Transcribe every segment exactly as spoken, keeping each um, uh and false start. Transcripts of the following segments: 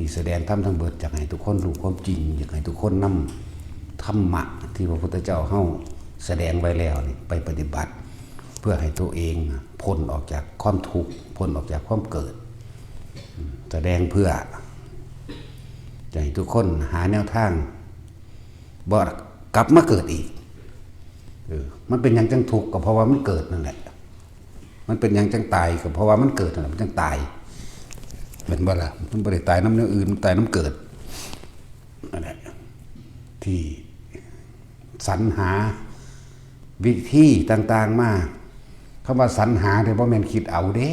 ที่แสดงธรรมทั้งเบิด อยากให้ทุกคนรู้ความจริง อยากให้ทุกคนนำธรรมะที่พระพุทธเจ้าเฮาแสดงไว้แล้วนี่ไปปฏิบัติ เพื่อให้ตัวเองพ้นออกจากความทุกข์ พ้นออกจากความเกิด แสดงเพื่อจะให้ทุกคนหาแนวทางบ่กลับมาเกิดอีก เออ มันเป็นหยังจังทุกข์ ก็เพราะว่ามันเกิดนั่นแหละ มันเป็นหยังจังตาย ก็เพราะว่ามันเกิดนั่นแหละ มันจังตาย เป็นบ่ล่ะ มันบ่ได้ตายนำแนวอื่น มันตายนำเกิด นั่นแหละ ที่สรรหาวิธีต่างๆมา คำว่าสรรหาเนี่ยบ่แม่นคิดเอาเด้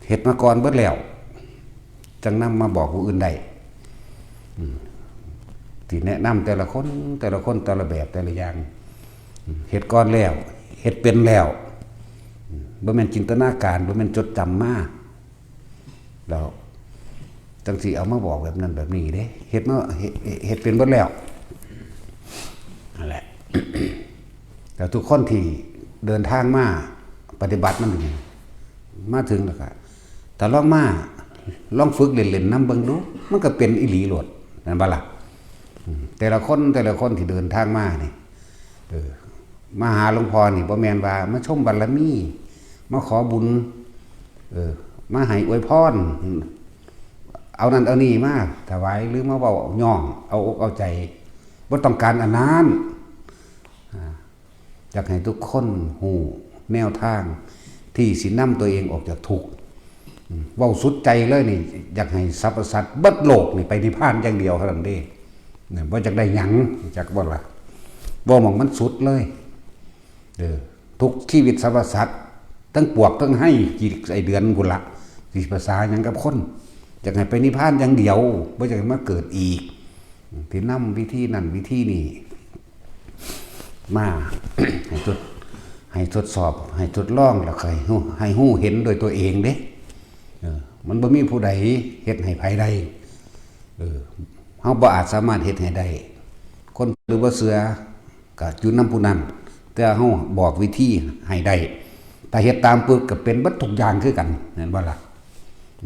เฮ็ดมาก่อนเบิดแล้ว จังนำมาบอกผู้อื่นได้ อืม ที่แนะนำแต่ละคน แต่ละคน แต่ละแบบ แต่ละอย่าง อืม เฮ็ดก่อนแล้ว เฮ็ดเป็นแล้ว อืม บ่แม่นจินตนาการ บ่แม่นจดจำมา แล้วจังสิเอามาบอกแบบนั้นแบบนี้เด้ เฮ็ดมา เฮ็ด เฮ็ดเป็นเบิดแล้ว นั่นแหละ แล้วทุกคนที่เดินทางมาปฏิบัติมันอยู่นี่ มาถึงแล้วก็ ถ้าลองมา ลองฝึกเล่นๆนำเบิ่งดู มันก็เป็นอีหลีโลด แม่นบ่ล่ะ อืม แต่ละคน แต่ละคนที่เดินทางมานี่ เออ มาหาหลวงพ่อนี่ บ่แม่นว่ามาชมบารมี มาขอบุญ เออ มาให้อวยพร เอานั่นเอานี่มาถวาย หรือมาเว้าย่อง เอาอกเอาใจ บ่ต้องการอันนั้น อ่า อยากให้ทุกคนฮู้แนวทางที่สินำตัวเองออกจากทุกข์ อืม เว้าสุดใจเลยนี่ อยากให้สรรพสัตว์เบิดโลกนี่ไปนิพพานอย่างเดียวเท่านั้นเด้ เนี่ย บ่อยากได้หยัง จักบ่ล่ะ เว้าหม่องมันสุดเลย เออ ทุกชีวิตสรรพสัตว์ ทั้งปวกทั้งไห้ กี่ไส้เดือนพุ้นละ สิภาษาหยังกับคน อยากให้ไปนิพพานอย่างเดียว บ่อยากให้มาเกิดอีก ที่นำวิธีนั่นวิธีนี้ มา ให้ทด ให้ทดสอบ ให้ทดลอง แล้วก็ให้ฮู้ ให้ฮู้เห็นโดยตัวเองเด้ เออ มันบ่มีผู้ใดเฮ็ดให้ไผได้ เออ เฮาบ่อาจสามารถเฮ็ดให้ได้ คนหรือบ่เชื่อ ก็อยู่นำผู้นั้น แต่เฮาบอกวิธีให้ได้ ถ้าเฮ็ดตามปุ๊บก็เป็นเบิดทุกอย่างคือกัน แม่นบ่ล่ะ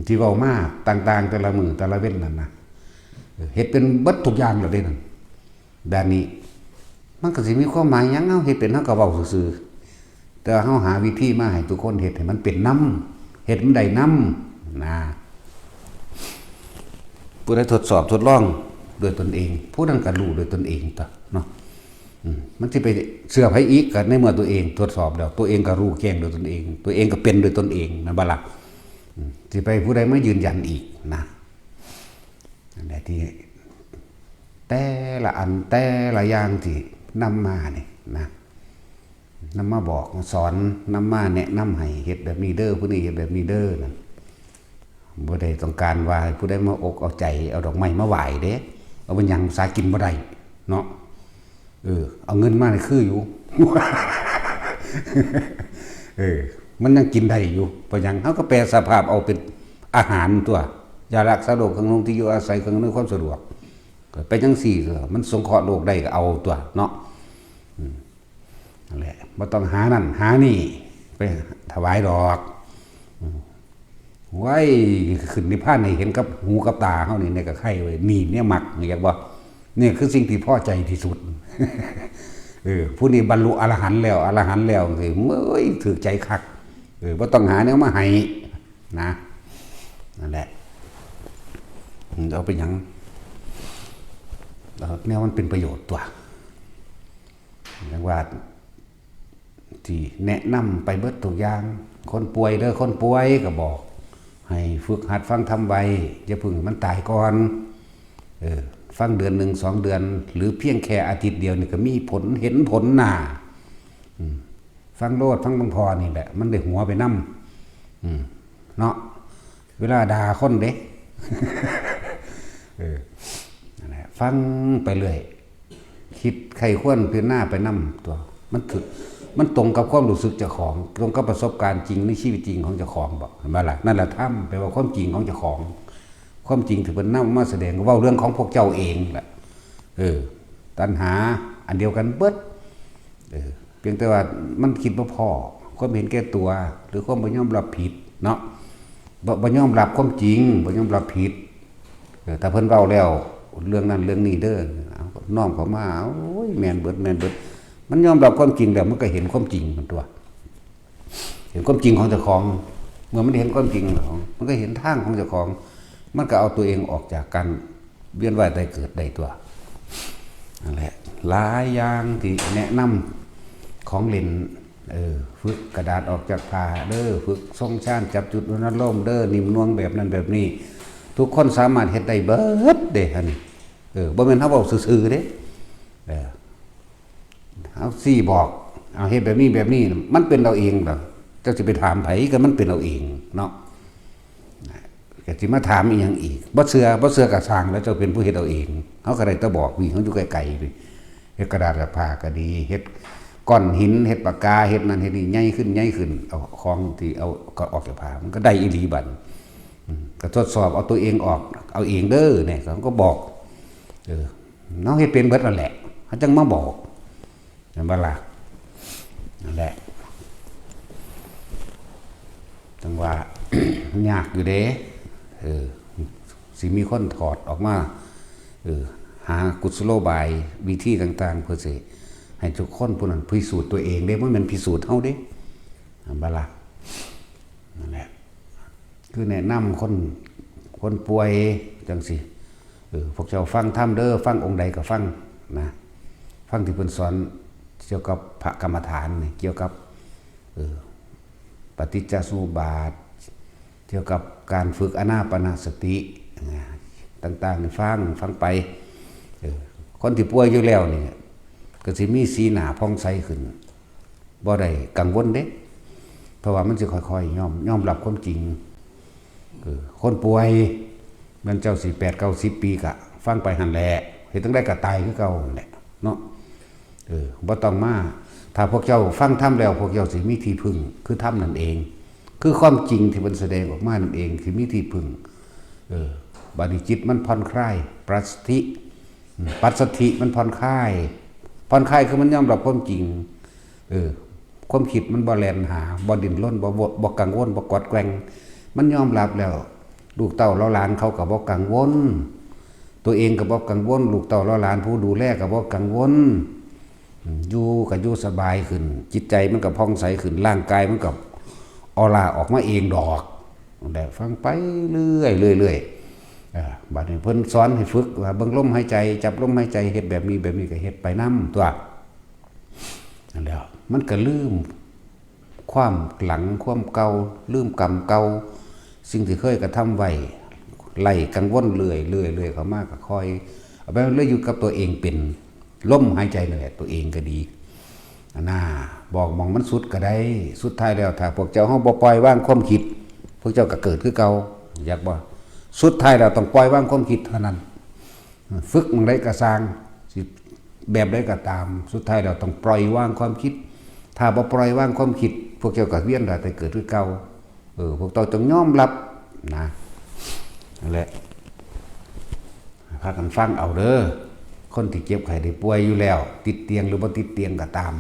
ที่เว้ามาต่างๆ แต่ละมื้อแต่ละเว็นนั่นนะ เออ เฮ็ดเป็นเบิดทุกอย่างแล้วเด้นั่น แบบนี้ มันก็สิมีความหมายหยัง เฮาเฮ็ดเป็นเฮาก็เว้าซื่อๆ แต่ว่าเฮาหาวิธีมาให้ทุกคนเฮ็ดให้มันเป็นนำ เฮ็ดมันได้นำ นะ ผู้ใดทดสอบทดลองด้วยตนเอง ผู้นั้นก็รู้ด้วยตนเองตั๊วเนาะ อืม มันสิไปเชื่อไผอีก ก็ในเมื่อตัวเองทดสอบแล้ว ตัวเองก็รู้แจ้งด้วยตนเอง ตัวเองก็เป็นด้วยตนเอง แม่นบ่ล่ะ อืม สิไปผู้ใดมายืนยันอีกนะ นั่นแหละที่ แต่ละอันแต่ละอย่างที่นำมานี่นะ นำมาบอกสอน นำมาแนะนำให้เฮ็ดแบบนี้เด้อ ผู้นี้เฮ็ดแบบนี้เด้อนั่น บ่ได้ต้องการว่าให้ผู้ใดมาอกเอาใจ เอาดอกไม้มาไหว้เด้ เอาเป็นหยัง ภาษากินบ่ได้เนาะ เออ เอาเงินมานี่คืออยู่ เออ มันยังกินได้อยู่ เป็นหยัง เฮาก็แปลสภาพเอาเป็นอาหารตั๊ว ยารักษาโรค เครื่องนุ่งที่อยู่อาศัย เครื่องอำนวยความสะดวก ก็ไปจังซี่ตั๊ว มันสงเคราะห์โลกได้ก็เอาตั๊วเนาะ อืม นั่นแหละ บ่ต้องหานั่นหานี่ ไปถวายดอก อืม ไว้ ขึ้นนิพพานให้เห็นกับหูกับตาเฮานี่ เนี่ยก็ไคร้ไว้ นี่เนี่ยมัก เรียกว่า เนี่ยคือสิ่งที่พอใจที่สุด เออ ผู้นี้บรรลุอรหันต์แล้ว อรหันต์แล้ว เฮ้ย เอ้ย ถืกใจคัก เออ บ่ต้องหาแนวมาให้นะ นั่นแหละ เอาไปหยัง เอาแนวมันเป็นประโยชน์ตั๊ว อย่างว่า ที่แนะนำไปเบิดทุกอย่าง คนป่วยเด้อ คนป่วยก็บอก ให้ฝึกหัดฟังธรรมไว้ อย่าเพิ่งให้มันตายก่อน เออ ฟังเดือนหนึ่งสองเดือน หรือเพียงแค่อาทิตย์เดียวนี่ก็มีผล เห็นผลหน้า อืม ฟังโลด ฟังหลวงพ่อนี่แหละ มันได้หัวไปนำ อืม เนาะ เวลาด่าคนเด้ เออ นั่นแหละ ฟังไปเรื่อย คิดใคร่ครวญพิจารณาไปนำตั๊ว มันถืก มันตรงกับความรู้สึกเจ้าของ ตรงกับประสบการณ์จริงในชีวิตจริงของเจ้าของบ่ เห็นบ่ล่ะ นั่นแหละธรรม แปลว่าความจริงของเจ้าของ ความจริงที่เพิ่นนำมาแสดง ก็เว้าเรื่องของพวกเจ้าเองแหละ เออ ตัณหาอันเดียวกันเบิด เออ เพียงแต่ว่ามันคิดบ่พ้อ ความเห็นแก่ตัว หรือความบ่ยอมรับผิดเนาะ บ่บ่ยอมรับความจริง บ่ยอมรับผิด เออ ถ้าเพิ่นเว้าแล้ว เรื่องนั้นเรื่องนี้เด้อ เอา น้อมเข้ามา โอ้ย แม่นเบิด แม่นเบิด มันยอมรับความจริงแล้ว มันก็เห็นความจริงมันตัว เห็นความจริงของเจ้าของ เมื่อมันเห็นความจริงของ มันก็เห็นทางของเจ้าของ มันก็เอาตัวเองออกจากการเวียนว่ายตายเกิดได้ตัว นั่นแหละ หลายอย่างที่แนะนำ ของเล่น เออ ฝึกกระดาษออกจากผ้าเด้อ ฝึกทรงฌาน จับจุดอนุโลมเด้อ นิ่มนวลแบบนั้นแบบนี้ ทุกคนสามารถเฮ็ดได้เบิดเด้ อันนี้ เออ บ่แม่นเฮาเว้าซื่อๆเด้ เออ เฮาซี้บอก เอาเฮ็ดแบบนี้แบบนี้ มันเป็นเอาเองดอก เจ้าสิไปถามไผ ก็มันเป็นเอาเองเนาะ ก็สิมาถามอีหยังอีก บ่เชื่อ บ่เชื่อก็ซ่าง แล้วเจ้าเป็นผู้เฮ็ดเอาเอง เฮาก็ได้แต่บอก วิ่งเฮาอยู่ไกลๆ เฮ็ดกระดาษกับผ้าก็ดี เฮ็ดก้อนหิน เฮ็ดปากกา เฮ็ดนั่นเฮ็ดนี่ ใหญ่ขึ้น ใหญ่ขึ้น เอาของที่เอาก็ออกจากผ้า มันก็ได้อีหลีบัด อืม ก็ทดสอบเอาตัวเองออก เอาเองเด้อ เนี่ย เขาก็บอก เออ เฮาเฮ็ดเป็นเบิดนั่นแหละ เขาจังมาบอก แม่นบ่ล่ะ นั่นแหละ จังว่า มันยากอยู่เด้ เออ สิมีคนถอดออกมา เออ หากุศโลบายวิธีต่างๆ เพื่อสิให้ทุกคนผู้นั้นพิสูจน์ตัวเองเด้ บ่แม่นพิสูจน์เฮาเด้ แม่นบ่ล่ะ นั่นแหละ คือแนะนำคน คนป่วยจังซี้ เออ พวกเจ้าฟังธรรมเด้อ ฟังองค์ใดก็ฟังนะ ฟังที่เพิ่นสอนเกี่ยวกับพระกรรมฐานนี่ เกี่ยวกับ เออ ปฏิจจสมุปบาท เกี่ยวกับการฝึกอานาปานสติ นะ ต่างๆนี่ฟัง ฟังไป เออ คนที่ป่วยอยู่แล้วนี่ ก็สิมีสีหน้าผ่องใสขึ้น บ่ได้กังวลเด้ เพราะว่ามันสิค่อยๆ ยอม ยอมรับความจริง เออ คนป่วย แม่นเจ้าสิแปด เก้า สิบ ปีกะ ฟังไปหั่นแหละ เฮ็ดจั่งใดก็ตายคือเก่าหั่นแหละ เนาะ เออ บ่ต้องมา ถ้าพวกเจ้าฟังธรรมแล้ว พวกเจ้าสิมีที่พึ่ง คือธรรมนั่นเอง คือความจริงที่มันแสดงออกมานั่นเอง ที่มีที่พึ่ง เออ บัดนี้จิตมันผ่อนคลาย ปัสสธิ อืม ปัสสธิมันผ่อนคลาย ผ่อนคลายคือมันยอมรับความจริง เออ ความคิดมันบ่แล่นหา บ่ดิ้นรน บ่วด บ่กังวล บ่กวัดแกว่ง มันยอมรับแล้ว ลูกเต้าเหล่าหลานเขาก็บ่กังวล ตัวเองก็บ่กังวล ลูกเต้าเหล่าหลานผู้ดูแลก็บ่กังวล อืม อยู่ก็อยู่สบายขึ้น จิตใจมันก็ผ่องใสขึ้น ร่างกายมันก็ออร่าออกมาเองดอก นั่นแหละ ฟังไปเรื่อยๆ เรื่อยๆ อ่า บัดนี้เพิ่นสอนให้ฝึกว่าเบิ่งลมหายใจ จับลมหายใจ เฮ็ดแบบนี้แบบนี้ก็เฮ็ดไปนำตั๊ว นั่นแหละ มันก็ลืมความหลัง ความเก่า ลืมกรรมเก่า สิ่งที่เคยกระทำไว้ ไล่กังวลเรื่อยๆ เรื่อยๆ เข้ามาก็ค่อย เอาไปเลยอยู่กับตัวเองเป็น ลมหายใจนั่นแหละ ตัวเองก็ดี อันน่า บอกหม่องมันสุดก็ได้ สุดท้ายแล้ว ถ้าพวกเจ้าเฮาบ่ปล่อยวางความคิด พวกเจ้าก็เกิดคือเก่า อยากบ่ สุดท้ายแล้วต้องปล่อยวางความคิดเท่านั้น ฝึกหม่องใดก็ซ่าง สิแบบใดก็ตาม สุดท้ายแล้วต้องปล่อยวางความคิด ถ้าบ่ปล่อยวางความคิด พวกเจ้าก็เวียนว่ายตายเกิดคือเก่า เออ พวกเจ้าต้องยอมรับนะ นั่นแหละ พากันฟังเอาเด้อ คนที่เจ็บไข้ได้ป่วยอยู่แล้ว ติดเตียงหรือบ่ติดเตียงก็ตาม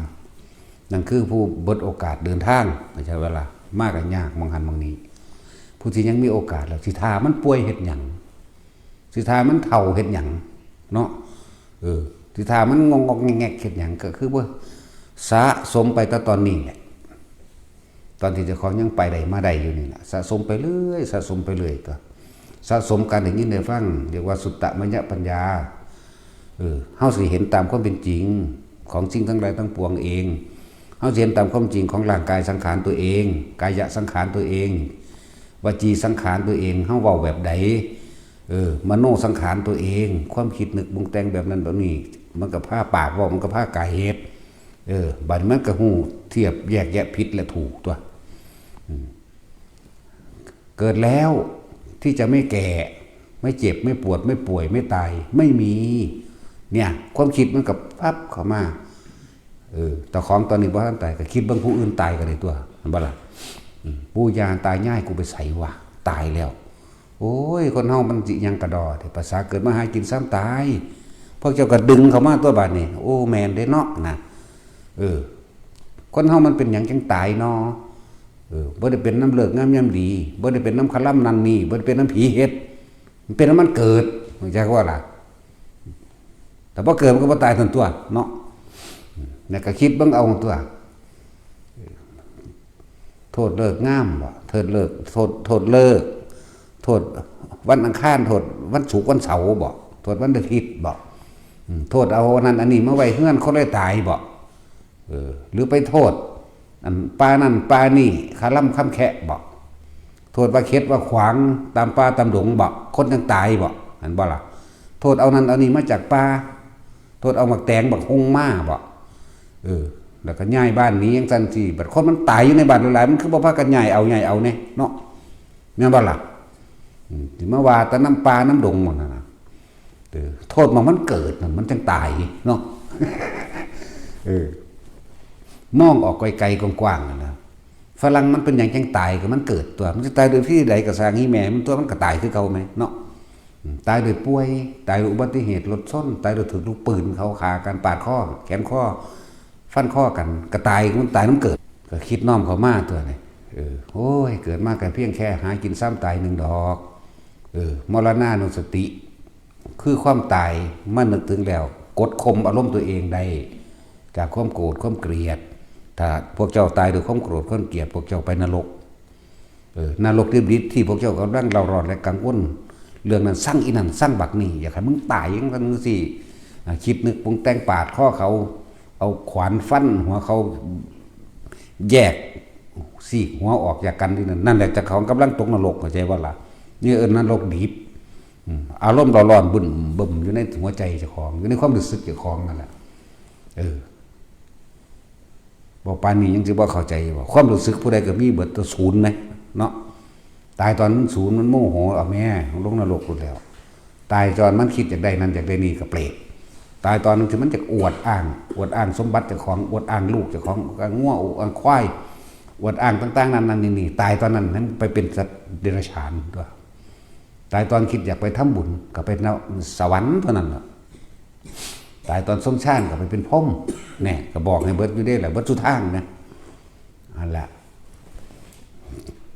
นั่นคือผู้เบิดโอกาสเดินทาง เข้าใจบ่ล่ะ มาก็ยากหม่องหั้นหม่องนี้ ผู้ที่ยังมีโอกาสแล้ว สิท่ามันป่วยเฮ็ดหยัง สิท่ามันเฒ่าเฮ็ดหยัง เนาะ เออ สิท่ามันงอกๆแงกๆเฮ็ดหยัง ก็คือว่าสะสมไปแต่ตอนนี้แหละ ตอนที่เจ้าของยังไปได้มาได้อยู่นี่แหละ สะสมไปเรื่อย สะสมไปเรื่อยตั๊ว สะสมการได้ยินได้ฟัง เรียกว่าสุตตมยปัญญา เออ เฮาสิเห็นตามความเป็นจริง ของสิ่งทั้งหลายทั้งปวงเอง เฮาสิเห็นตามความจริงของร่างกายสังขารตัวเอง กายสังขารตัวเอง วจีสังขารตัวเอง เฮาเว้าแบบใด เออ มโนสังขารตัวเอง ความคิดนึกปรุงแต่งแบบนั้นแบบนี้ มันก็พาปากเว้า มันก็พากายเฮ็ด เออ บัดนี้มันก็ฮู้เทียบแยกแยะผิดและถูกตั๊ว อืม เกิดแล้วที่จะไม่แก่ ไม่เจ็บ ไม่ปวด ไม่ป่วย ไม่ตาย ไม่มี เนี่ย ความคิดมันก็ปั๊บเข้ามา เออ เจ้าของตอนนี้บ่ทันตาย ก็คิดเบิ่งผู้อื่นตายก็ได้ตั๊ว แม่นบ่ล่ะ อืม ปู่ย่าตายายกูไปไสวะ ตายแล้ว โอ้ย คนเฮามันสิหยังกะด้อแท้ ภาษาเกิดมาหากินซ้ำตาย พวกเจ้าก็ดึงเข้ามาตั๊วบัดนี้ โอ้ แม่นเด้เนาะนะ เออ คนเฮามันเป็นหยังจั่งตายเนาะ เออ บ่ได้เป็นนำฤกษ์งามยามดี บ่ได้เป็นนำคาลำนั่นนี่ บ่ได้เป็นนำผีเฮ็ด มันเป็นนำมันเกิด เข้าใจว่าล่ะ แต่พอเกิดมันก็บ่ตายทันตัวเนาะ เนี่ยก็คิดเบิ่งเอาตัว โทษฤกษ์งามบ่ โทษฤกษ์ โทษ โทษฤกษ์ โทษวันอังคาร โทษวันศุกร์วันเสาร์บ่ โทษวันอาทิตย์บ่ อืม โทษเอาอันนั้นอันนี้มาไว้เฮือนคนเลยตายบ่ เออ หรือไปโทษ อันป่านั่นป่านี่ คาลำคำแคะบ่ โทษว่าเข็ดว่าขวางตามป่าตามดงบ่ คนจั่งตายบ่ หันบ่ล่ะ โทษเอานั่นเอานี่มาจากป่า โทษเอาหมากแตงบักฮุ่งมาบ่ เออ แล้วก็ย้ายบ้านหนีจั่งซั้นซี้ บัดคนมันตายอยู่ในบ้านหลายๆ มันคือบ่พากันย้ายเอา ย้ายเอาแหน่เนาะ แม่นบ่ล่ะ อืม สิมาว่าแต่นำป่านำดงหมดนั่นน่ะ เออ โทษหม่องมันเกิดนั่นมันจั่งตายเนาะ เออ มองออกไกลๆ กว้างๆ นั่นนะ ฝรั่งมันเป็นหยังจั่งตาย ก็มันเกิดตัว มันจะตายโดยวิธีใดก็ซ่าง อีแม่มันตัวมันก็ตายคือเก่าแหมเนาะ อืม ตายโดยป่วย ตายโดยอุบัติเหตุรถชน ตายโดยถูกลูกปืนเขาฆ่ากัน ปาดคอ แขวนคอ ฟันคอกัน ก็ตาย มันตายนำเกิด ก็คิดน้อมเข้ามาตัวนี้ เออ โอ้ย เกิดมาก็เพียงแค่หากินซ้ำตายหนึ่งดอก เออ มรณานุสติ คือความตาย มานึกถึงแล้ว กดข่มอารมณ์ตัวเองได้ จากความโกรธ ความเกลียด ถ้าพวกเจ้าตายด้วยความโกรธ ความเกลียด พวกเจ้าไปนรก เออ นรกดิบๆ ที่พวกเจ้ากำลังเร่าร้อนและกังวล เรื่องนั้น ซังอีนั่น ซังบักนี่ อยากให้มึงตายจั่งซั้นจั่งซี้ อ่า คิดนึกปรุงแต่งปาดคอเขา เอาขวานฟันหัวเขา แยก ซีกหัวออกจากกันที่นั่น นั่นแหละเจ้าของกำลังตกนรก เข้าใจบ่ล่ะ นี่เอิ้นนรกดิบ อืม อารมณ์เร่าร้อนบึ้มบึ้มอยู่ในหัวใจเจ้าของ อยู่ในความรู้สึกเจ้าของนั่นแหละ เออ บ่ปานนี้ยังสิบ่เข้าใจบ่ ความรู้สึกผู้ใดก็มีเบิด แต่ศูนย์แหมเนาะ ตายตอนมันศูนย์ มันโมโห เอาแม่ ลงนรกพุ้นแล้ว ตายตอนมันคิดอยากได้นั่นอยากได้นี่ก็เปรต ตายตอนที่มันอยากอวดอ้าง อวดอ้างสมบัติเจ้าของ อวดอ้างลูกเจ้าของ อวดอ้างงัว อวดอ้างควาย อวดอ้างต่างๆ นั่นนั่นนี่นี่ ตายตอนนั้นมันไปเป็นสัตว์เดรัจฉานตัว ตายตอนคิดอยากไปทำบุญก็ไปนรก สวรรค์เท่านั้นล่ะ ตายตอนสมฌานก็ไปเป็นพรหม แน่ ก็บอกให้เบิดอยู่เด้ล่ะ เบิดสุทางนะ อันละ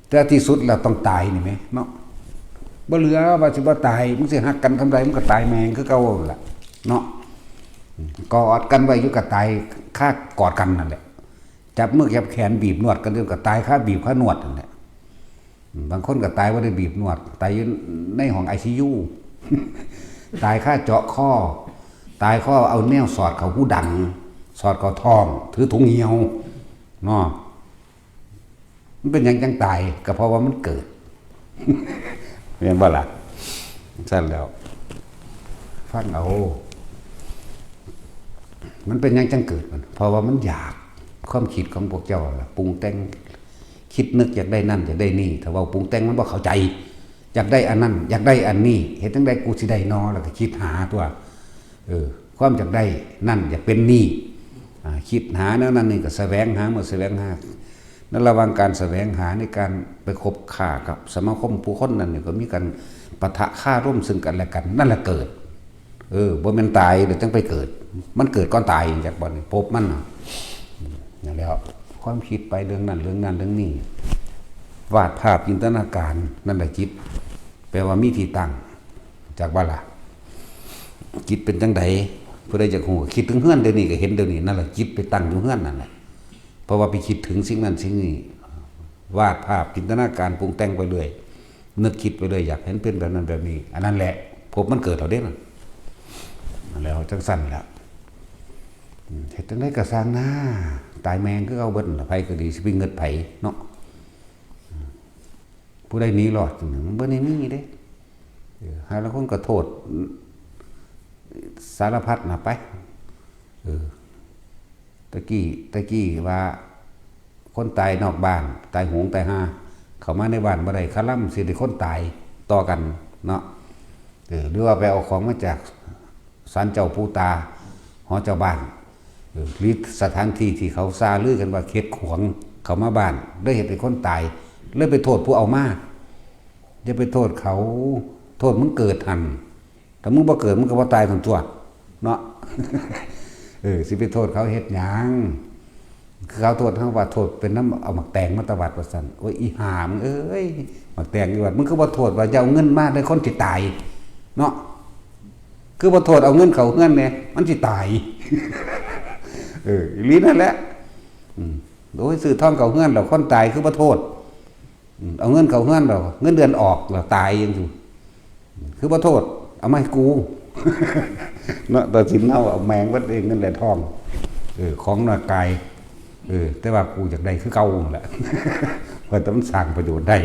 แต่ที่สุดแล้วต้องตายนี่แหมเนาะ บ่เหลือว่าสิบ่ตาย มึงสิฮักกันส่ำใด มึงก็ตายแม่งคือเก่าล่ะ เนาะ กอดกันไว้อยู่ก็ตายคากอดกันนั่นแหละ จับมือจับแขนบีบนวดกันอยู่ก็ตายคาบีบคานวดนั่นแหละ บางคนก็ตายบ่ได้บีบนวด ตายอยู่ในห้อง ไอซียู ตายคาเจาะคอ ตายคาเอาแนวสอดเข้าหูดัง สอดเข้าท้อง ถือถุงเหี่ยว เนาะ มันเป็นหยังจั่งตาย ก็เพราะว่ามันเกิด แม่นบ่ล่ะ ซั่นแล้ว ฟังเอา มันเป็นหยังจั่งเกิดมัน เพราะว่ามันอยาก ความคิดของพวกเจ้าล่ะ ปรุงแต่ง คิดนึกอยากได้นั่นอยากได้นี่ ถ้าเว้าปรุงแต่งมันบ่เข้าใจ อยากได้อันนั้น อยากได้อันนี้ เฮ็ดจั่งใดกูสิได้นอ แล้วก็คิดหาตัว เออ ความอยากได้นั่นอยากเป็นนี่ อ่า คิดหาแนวนั้นนี่ก็แสวงหา เมื่อแสวงหา ในระหว่างการแสวงหา ในการไปคบค้ากับสมาคมผู้คนนั่นนี่ก็มีการปะทะคารมซึ่งกันและกัน นั่นแหละเกิด เออ บ่แม่นตายแล้วจั่งไปเกิด มันเกิดก่อนตาย จักบ่นี่ ภพมันน่ะ นั่นแหล้ว ความคิดไปเรื่องนั้นเรื่องนั้นเรื่องนี้ วาดภาพจินตนาการ นั่นแหละจิต แปลว่ามีที่ตั้ง จักบ่ล่ะ จิตเป็นจั่งใด ผู้ใดอยากฮู้ก็คิดถึงเฮือนเดี๋ยวนี้ก็เห็นเดี๋ยวนี้ นั่นแหละจิตไปตั้งอยู่เฮือนนั่นแหละ เพราะว่าไปคิดถึงสิ่งนั้นสิ่งนี้ วาดภาพจินตนาการปรุงแต่งไปเรื่อย นึกคิดไปเรื่อย อยากเห็นเป็นแบบนั้นแบบนี้ อันนั้นแหละ ภพมันเกิดแล้วเด้นั่น นั่นแหละ จั่งซั่นแหละ อืม เฮ็ดจั่งใดก็ซ่างหน้า ตายแม่งคือเก่าเบิดนั่นล่ะ ไผก็ดี สิไปเงิดไผเนาะ อืม ผู้ใดหนีรอดจั่งนั้น มันบ่ได้มีเด้ เออ หาลางคนก็โทษ สารพัดน่ะไป เออ ตะกี้ ตะกี้ว่า คนตายนอกบ้าน ตายโหงตายห่า เข้ามาในบ้านบ่ได้ คาลำสิได้คนตายต่อกันเนาะ เออ หรือว่าไปเอาของมาจากศาลเจ้าปู่ตา หอเจ้าบ้าน เออ หรือสถานที่ที่เขาซาลือกันว่าเขตขวาง เข้ามาบ้าน เลยเฮ็ดให้คนตาย เลยไปโทษผู้เอามา อย่าไปโทษเขา โทษมึงเกิดหั่น ถ้ามึงบ่เกิด มึงก็บ่ตายซั่นตั๊ว เนาะ เออ สิไปโทษเขาเฮ็ดหยัง คือเขาโทษเฮาว่า โทษเป็นนำเอาหมากแตงมาตะวัดว่าซั่น โอ้ย อีห่ามึงเอ้ย หมากแตงอยู่วัด มึงคือบ่โทษว่าอย่าเอาเงินมาเด้อ คนสิตาย เนาะ คือบ่โทษเอาเงินเข้าเฮือนแหน่ มันสิตาย เออ อีหลีนั่นแหละ อืม โอ้ย ซื้อทองเข้าเฮือนแล้วคนตายคือบ่โทษ อืม เอาเงินเข้าเฮือนแล้ว เงินเดือนออกแล้วตายจังซี้ คือบ่โทษ เอามาให้กู เนาะ ตัดสินเอา เอาแม่งเบิดเอง เงินและทอง เออ ของนอกกาย เออ แต่ว่ากูอยากได้คือเก่านั่นแหละ ว่าแต่มันสร้างประโยชน์ได้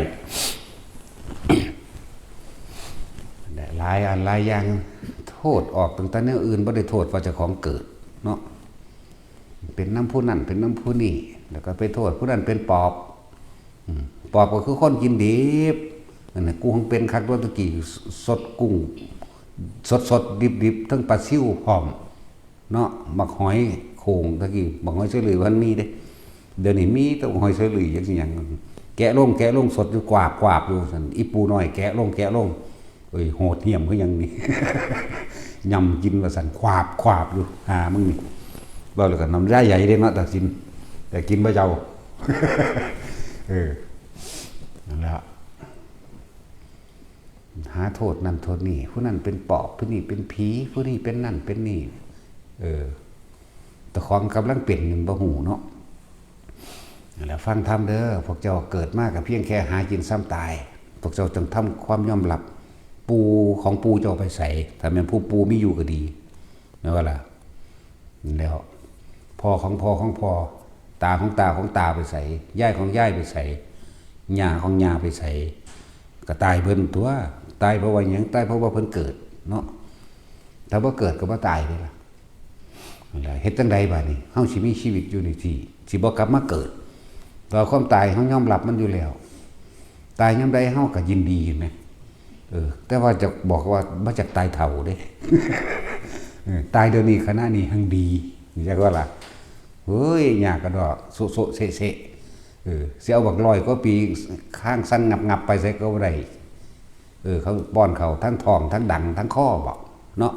หลายอันหลายอย่าง โทษออกตั้งแต่แนวอื่น บ่ได้โทษว่าเจ้าของเกิด เนาะ เป็นนำผู้นั้น เป็นนำผู้นี้ แล้วก็ไปโทษผู้นั้นเป็นปอบ อืม ปอบก็คือคนกินดิบ อันนั้นกูของเป็นคัก ตัวตะกี้ สดกุ้ง สดๆ ดิบๆ ทั้งปลาซิวพร้อม เนาะ บักหอยโข่ง ตะกี้ บักหอยเชอรี่บ่ทันมีเด้ เดี๋ยวนี้มีแต่บักหอยเชอรี่ จักสิหยัง แกะลง แกะลง สดอยู่ กวาบ กวาบอยู่ซั่น อีปู่น้อย แกะลง แกะลง เอ้ย โหดเหี้ยมคือหยังนี่ ยำกินว่าซั่น ขวาบ ขวาบอยู่ หามึงนี่ เว้าแล้วก็น้ำลายไหลเด้เนาะ ตัดสิน แต่กินบ่เจ้า เออ นั่นแหละ หาโทษนั่นโทษนี่ ผู้นั้นเป็นปอบ ผู้นี้เป็นผี ผู้นี้เป็นนั่นเป็นนี่ เออ แต่ของกำลังเป็นนี่บ่ฮู้เนาะ นั่นแหละ ฟังธรรมเด้อ พวกเจ้าเกิดมาก็เพียงแค่หากินส่ำตาย พวกเจ้าจงทำความยอมรับ ปู่ของปู่เจ้าไปไส ถ้าแม่นผู้ปู่มีอยู่ก็ดี แม่นบ่ล่ะ แล้ว พ่อของพ่อของพ่อ ตาของตาของตาไปไส ยายของยายไปไส ย่าของย่าไปไส ก็ตายเบิดตัว ตายเพราะว่าหยัง ตายเพราะว่าเพิ่นเกิดเนาะ ถ้าบ่เกิดก็บ่ตายเด้ล่ะ นั่นแหละ เฮ็ดจั่งใดบาดนี้ เฮาสิมีชีวิตอยู่นี่สิ สิบ่กลับมาเกิด ต่อความตายเฮายอมรับมันอยู่แล้ว ตายยามใดเฮาก็ยินดีแหม เออ แต่ว่าจะบอกว่าบ่จักตายเฒ่าเด้ เออ ตายเดี๋ยวนี้ขณะนี้แฮ่งดี จักว่าล่ะ เฮ้ย ยากกะดอก โซะโซะเซะเซะ เออ สิเอาบักร้อยกว่าปี ค้างสั่นงับๆ ไปไสก็บ่ได้ เออ เขาป้อนเข้าทั้งท้อง ทั้งดัง ทั้งคอบ่ เนาะ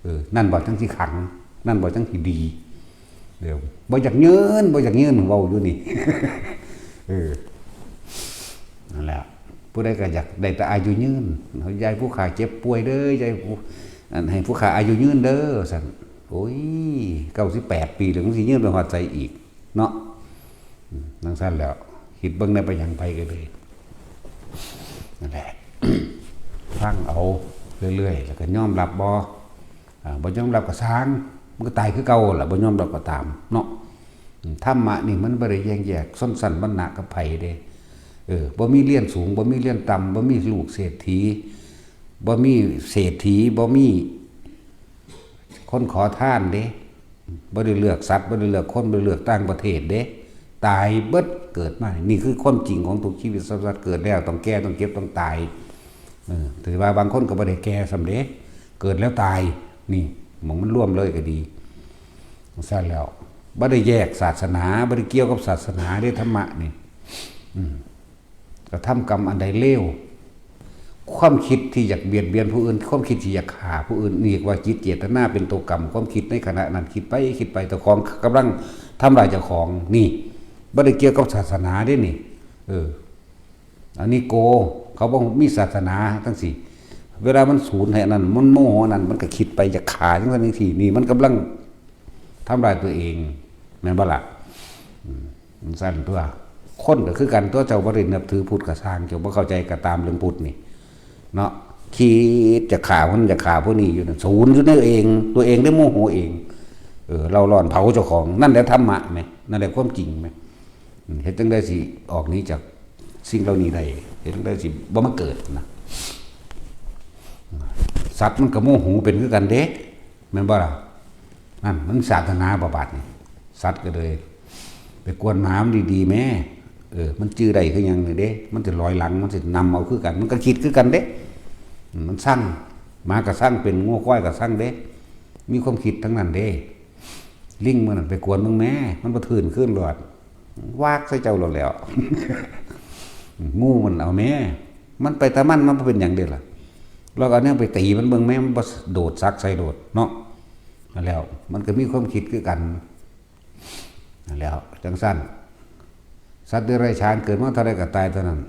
เออ นั่นบ่จั่งสิขัง นั่นบ่จั่งสิดี เออ บ่อยากยืน บ่อยากยืน เว้าอยู่นี่ เออ นั่นแหละ ผู้ใดก็อยากได้แต่อายุยืน อย่าให้ผู้ข้าเจ็บป่วยเด้อ อย่าให้ผู้ อัน ให้ผู้ข้าอายุยืนเด้อ ซั่น โอ้ย เก้าสิบแปดปีแล้ว มึงสิยืนไปฮอดไสอีก เนาะ อืม จั่งซั่นแหล้ว คิดเบิ่งแหน่ ไปหยังไปก็เลย นั่นแหละ ฟังเอาเรื่อยๆ แล้วก็ยอมรับบ่ อ่า บ่ยอมรับก็ซ่าง มันก็ตายคือเก่าล่ะ บ่ยอมรับก็ตามเนาะ อืม ธรรมะนี่มันบ่ได้แบ่งแยกชนชั้นวรรณะกับไผเด้ เออ บ่มีเรียนสูง บ่มีเรียนต่ำ บ่มีลูกเศรษฐี บ่มีเศรษฐี บ่มีคนขอทานเด้ บ่ได้เลือกสัตว์ บ่ได้เลือกคน บ่ได้เลือกต่างประเทศเด้ ตายเบิด เกิดมา นี่คือความจริงของทุกชีวิต สัตว์เกิดแล้วต้องแก่ ต้องเจ็บ ต้องตาย เออ แต่ว่าบางคนก็บ่ได้แก่ส่ำเด้ เกิดแล้วตาย นี่ หม่องมันรวมเลยก็ดี ซั่นแล้ว บ่ได้แยกศาสนา บ่ได้เกี่ยวกับศาสนาเด้ ธรรมะนี่ อืม กระทำกรรมอันใดเลว ความคิดที่อยากเบียดเบียนผู้อื่น ความคิดที่อยากฆ่าผู้อื่น นี่เรียกว่าจิตเจตนาเป็นตัวกรรม ความคิดในขณะนั้น คิดไป คิดไป เจ้าของกำลังทำลายเจ้าของ นี่ บ่ได้เกี่ยวกับศาสนาเด้นี่ เออ อันนี้โก เขาบ่มีศาสนาจั่งซี้ เวลามันสูนให้อันนั้น มันโมโหอันนั้น มันก็คิดไปอยากฆ่าจั่งซั่นจั่งซี้ นี่มันกำลังทำลายตัวเอง แม่นบ่ล่ะ อืม จั่งซั่นตัว คนก็คือกันตัว เจ้าบ่ได้นับถือพุทธก็ซ่าง เจ้าบ่เข้าใจก็ตามเรื่องพุทธนี่ เนาะ คิดจะฆ่าคน จะฆ่าผู้นี้อยู่นั่น สูนอยู่ในตัวเอง ตัวเองได้โมโหเอง เออ เร่าร้อนเผาเจ้าของ นั่นแหละธรรมะแหม นั่นแหละความจริงแหม อืม เฮ็ดจั่งใดสิออกหนีจากสิ่งเหล่านี้ได้ เฮ็ดจั่งใดสิบ่มาเกิดนะ สัตว์มันก็โมโหเป็นคือกันเด้ แม่นบ่ล่ะ นั่นมันศาสนาบ่บาดนี่ สัตว์ก็เลย ไปกวนหมามันดีๆแหม เออ มันจื่อได้คือหยังนี่เด้ มันสิลอยหลัง มันสินำเอาคือกัน มันก็คิดคือกันเด้ อืม มันซัง หมาก็ซังเป็น งัวควายก็ซังเด้ มีความคิดทั้งนั้นเด้ ลิงมื้อนั้นไปกวนเบิ่งแหม มันบ่ทื่นคืนโลด วากใส่เจ้าโลดแล้ว งูมันเอาแหม มันไปตามัน มันบ่เป็นหยังเด้ล่ะ ลองเอาแนวไปตีมันเบิ่งแหม มันบ่โดดสักใส่โลดเนาะ นั่นแล้ว มันก็มีความคิดคือกัน นั่นแหล้ว จังซั่น สัตว์เดรัจฉานเกิดมาเท่าใดก็ตายเท่านั้น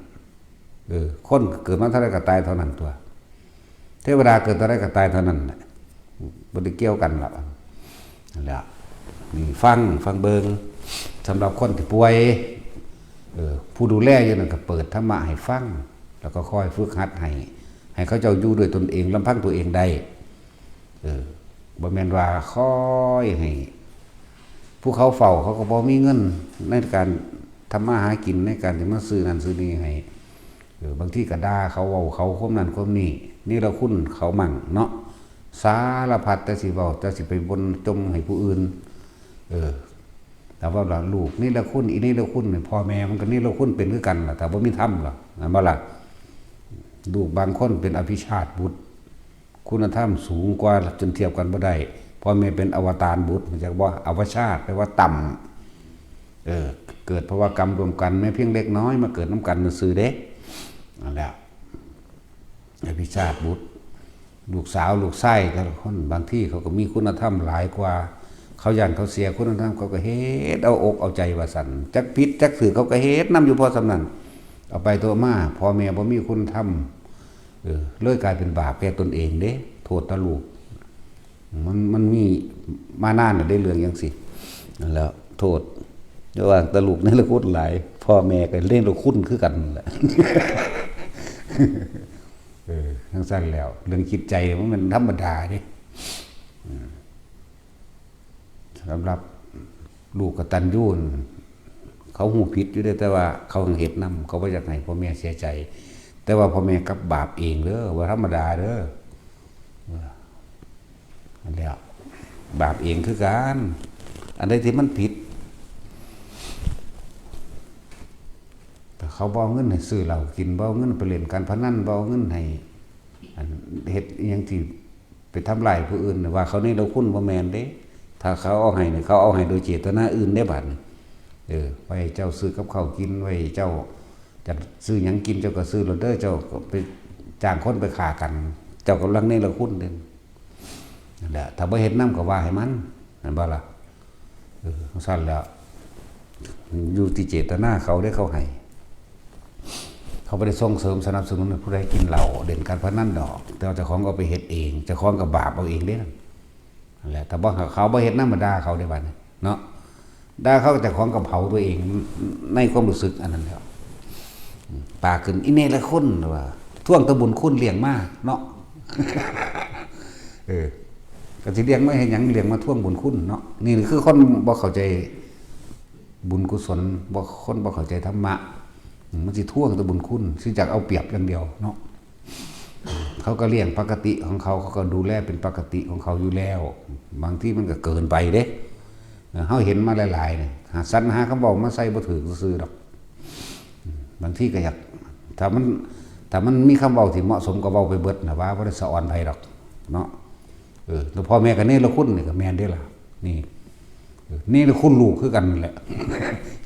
เออ คนเกิดมาเท่าใดก็ตายเท่านั้นตัว เทวดาเกิดเท่าใดก็ตายเท่านั้นแหละ บ่ได้เกี่ยวกันหรอก นั่นแหละ นี่ฟัง ฟังเบิ่ง สำหรับคนที่ป่วย เออ ผู้ดูแลอยู่นั่นก็เปิดธรรมะให้ฟัง แล้วก็คอยฝึกหัดให้ ให้เขาเจ้าอยู่ด้วยตนเอง ลำพังตัวเองได้ เออ บ่แม่นว่าคอยให้ ผู้เขาเฝ้าเขาก็บ่มีเงินในการทำมาหากิน ในการที่มาซื้อนั่นซื้อนี่ให้ เออ บางทีก็ด่าเขา เว้าเขาความนั้นความนี้ เนรคุณเขามั่งเนาะ สารพัดแต่สิเว้า แต่สิไปบ่นจ่มให้ผู้อื่น เออ แต่ว่าล่ะ ลูกเนรคุณ อีเนรคุณเนี่ย พ่อแม่มันก็เนรคุณเป็นคือกันล่ะ ถ้าบ่มีธรรมล่ะ แม่นบ่ล่ะ ลูกบางคนเป็นอภิชาติบุตร คุณธรรมสูงกว่าจนเทียบกันบ่ได้ พ่อแม่เป็นอวตารบุตร รู้จักบ่ อวชาติ แปลว่าต่ำ เออ เกิดเพราะว่ากรรมร่วมกัน แม้เพียงเล็กน้อย มาเกิดนำกันซื่อๆเด้ นั่นแหละ อภิชาติบุตร ลูกสาวลูกชายแต่ละคน บางทีเขาก็มีคุณธรรมหลายกว่า เขาย้านเขาเสียคุณธรรม เขาก็เฮ็ดเอาอกเอาใจว่าซั่น จักผิดจักถูกเขาก็เฮ็ดนำอยู่พอส่ำนั้น เอาไปตัวมา พ่อแม่บ่มีคุณธรรม เออ เลยกลายเป็นบาปแก่ตนเองเด้ โทษแต่ลูก มัน มันมีมานานแล้วเด้ เรื่องจั่งซี้ นั่นแหละ โทษ ระหว่างแต่ลูกเนรคุณหลาย พ่อแม่ก็เนรคุณคือกันนั่นแหละ เออ จั่งซั่นแล้ว เรื่องจิตใจมันเป็นธรรมดาเด้ อืม สำหรับลูกกตัญญูนั่น เขาฮู้ผิดอยู่เด้ แต่ว่าเขาเฮ็ดนำ เขาบ่อยากให้พ่อแม่เสียใจ แต่ว่าพ่อแม่กลับบาปเองเด้อ บ่ธรรมดาเด้อ เออ นั่นแหละ บาปเองคือกัน อันใดที่มันผิด แต่เขาบ่เอาเงินให้ซื้อเหล้ากิน บ่เอาเงินไปเล่นการพนัน บ่เอาเงินให้ อัน เฮ็ดอิหยังที่ไปทำร้ายผู้อื่น ว่าเขาเนรคุณ บ่แม่นเด้ ถ้าเขาเอาให้นี่ เขาเอาให้โดยเจตนาอื่นเด้ บัดนี้ เออ ไว้เจ้าซื้อกับข้าวกิน ไว้เจ้าจะซื้อหยังกิน เจ้าก็ซื้อโลดเด้อ เจ้าก็ไปจ้างคนไปฆ่ากัน เจ้ากำลังเนรคุณเด้ นั่นแหละ ถ้าบ่เฮ็ดนำก็ว่าให้มัน แม่นบ่ล่ะ เออ จั่งซั่นแหละ อยู่ที่เจตนาเขาเด้ เขาให้ เขาบ่ได้ส่งเสริมสนับสนุนให้ผู้ใดกินเหล้า เล่นการพนันดอก แต่ว่าเจ้าของเอาไปเฮ็ดเอง เจ้าของก็บาปเอาเองเด้ นั่นแหละ ถ้าบ่ เขาบ่เฮ็ดนำ มาด่าเขาเด้ บัดนี้เนาะ ด่าเขา เจ้าของก็เผาตัวเอง ในความรู้สึกอันนั้นแหละ ปากขึ้น อีเนรคุณ ว่า ทวงแต่บุญคุณเลี้ยงมาเนาะ เออ ก็สิเลี้ยงมาเฮ็ดหยัง เลี้ยงมาทวงบุญคุณเนาะ นี่คือคนบ่เข้าใจบุญกุศล บ่ คนบ่เข้าใจธรรมะ อืม มันสิทวงแต่บุญคุณ สิอยากเอาเปรียบอย่างเดียวเนาะ เขาก็เลี้ยงปกติของเขา เขาก็ดูแลเป็นปกติของเขาอยู่แล้ว บางทีมันก็เกินไปเด้ เฮาเห็นมาหลายๆนี่ หาสรรหาคำเว้ามาใส่บ่ถูกซื่อๆดอก บางทีก็อยาก ถ้ามัน ถ้ามันมีคำเว้าที่เหมาะสมก็เว้าไปเบิดน่ะ ว่าบ่ได้สะออนไผดอกเนาะ เออ แล้วพ่อแม่ก็เนรคุณนี่ก็แม่นเด้ล่ะ นี่ เออ เนรคุณลูกคือกันนั่นแหละ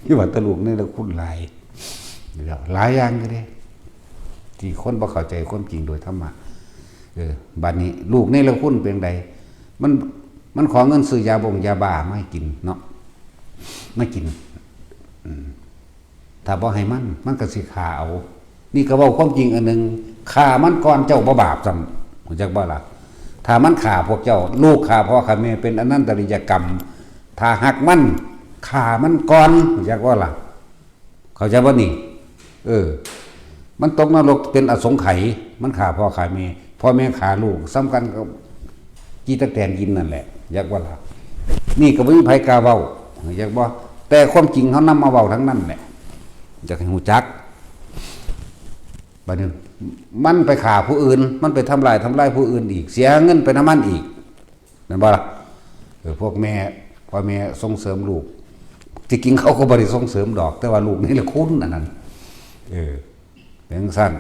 ที่ว่าแต่ลูกเนรคุณหลาย แล้วหลายอย่างอยู่เด้ ที่คนบ่เข้าใจความจริงโดยธรรมะ เออ บัดนี้ลูกเนรคุณเป็นได มัน มันขอเงินซื้อยาบงยาบ้ามาให้กินเนาะ มากิน อืม ถ้าบ่ให้มัน มันก็สิฆ่าเอา นี่ก็เว้าความจริงอันหนึ่ง ฆ่ามันก่อน เจ้าบ่บาปซ้ำ รู้จักบ่ล่ะ ถ้ามันฆ่าพวกเจ้า ลูกฆ่าพ่อฆ่าแม่ เป็นอนันตริยกรรม ถ้าหักมัน ฆ่ามันก่อน รู้จักบ่ล่ะ เข้าใจบ่นี่ เออ มันตกนรกเป็นอสงไขย มันฆ่าพ่อฆ่าแม่ พ่อแม่ฆ่าลูก ส่ำกันกับขี้ตั๊กแตนกินนั่นแหละ รู้จักบ่ล่ะ นี่ก็บ่มีไผกล้าเว้า รู้จักบ่ แต่ความจริงเขานำมาเว้าทั้งนั้นแหละ อยากให้รู้จัก บัดนี้ มันไปฆ่าผู้อื่น มันไปทำลาย ทำลายผู้อื่นอีก เสียเงินไปนำมันอีก แม่นบ่ล่ะ เออ พวกแม่ พ่อแม่ส่งเสริมลูก ที่จริงเขาก็บ่ได้ส่งเสริมดอก แต่ว่าลูกเนรคุณอันนั้น เออ เป็นจั่งซั่น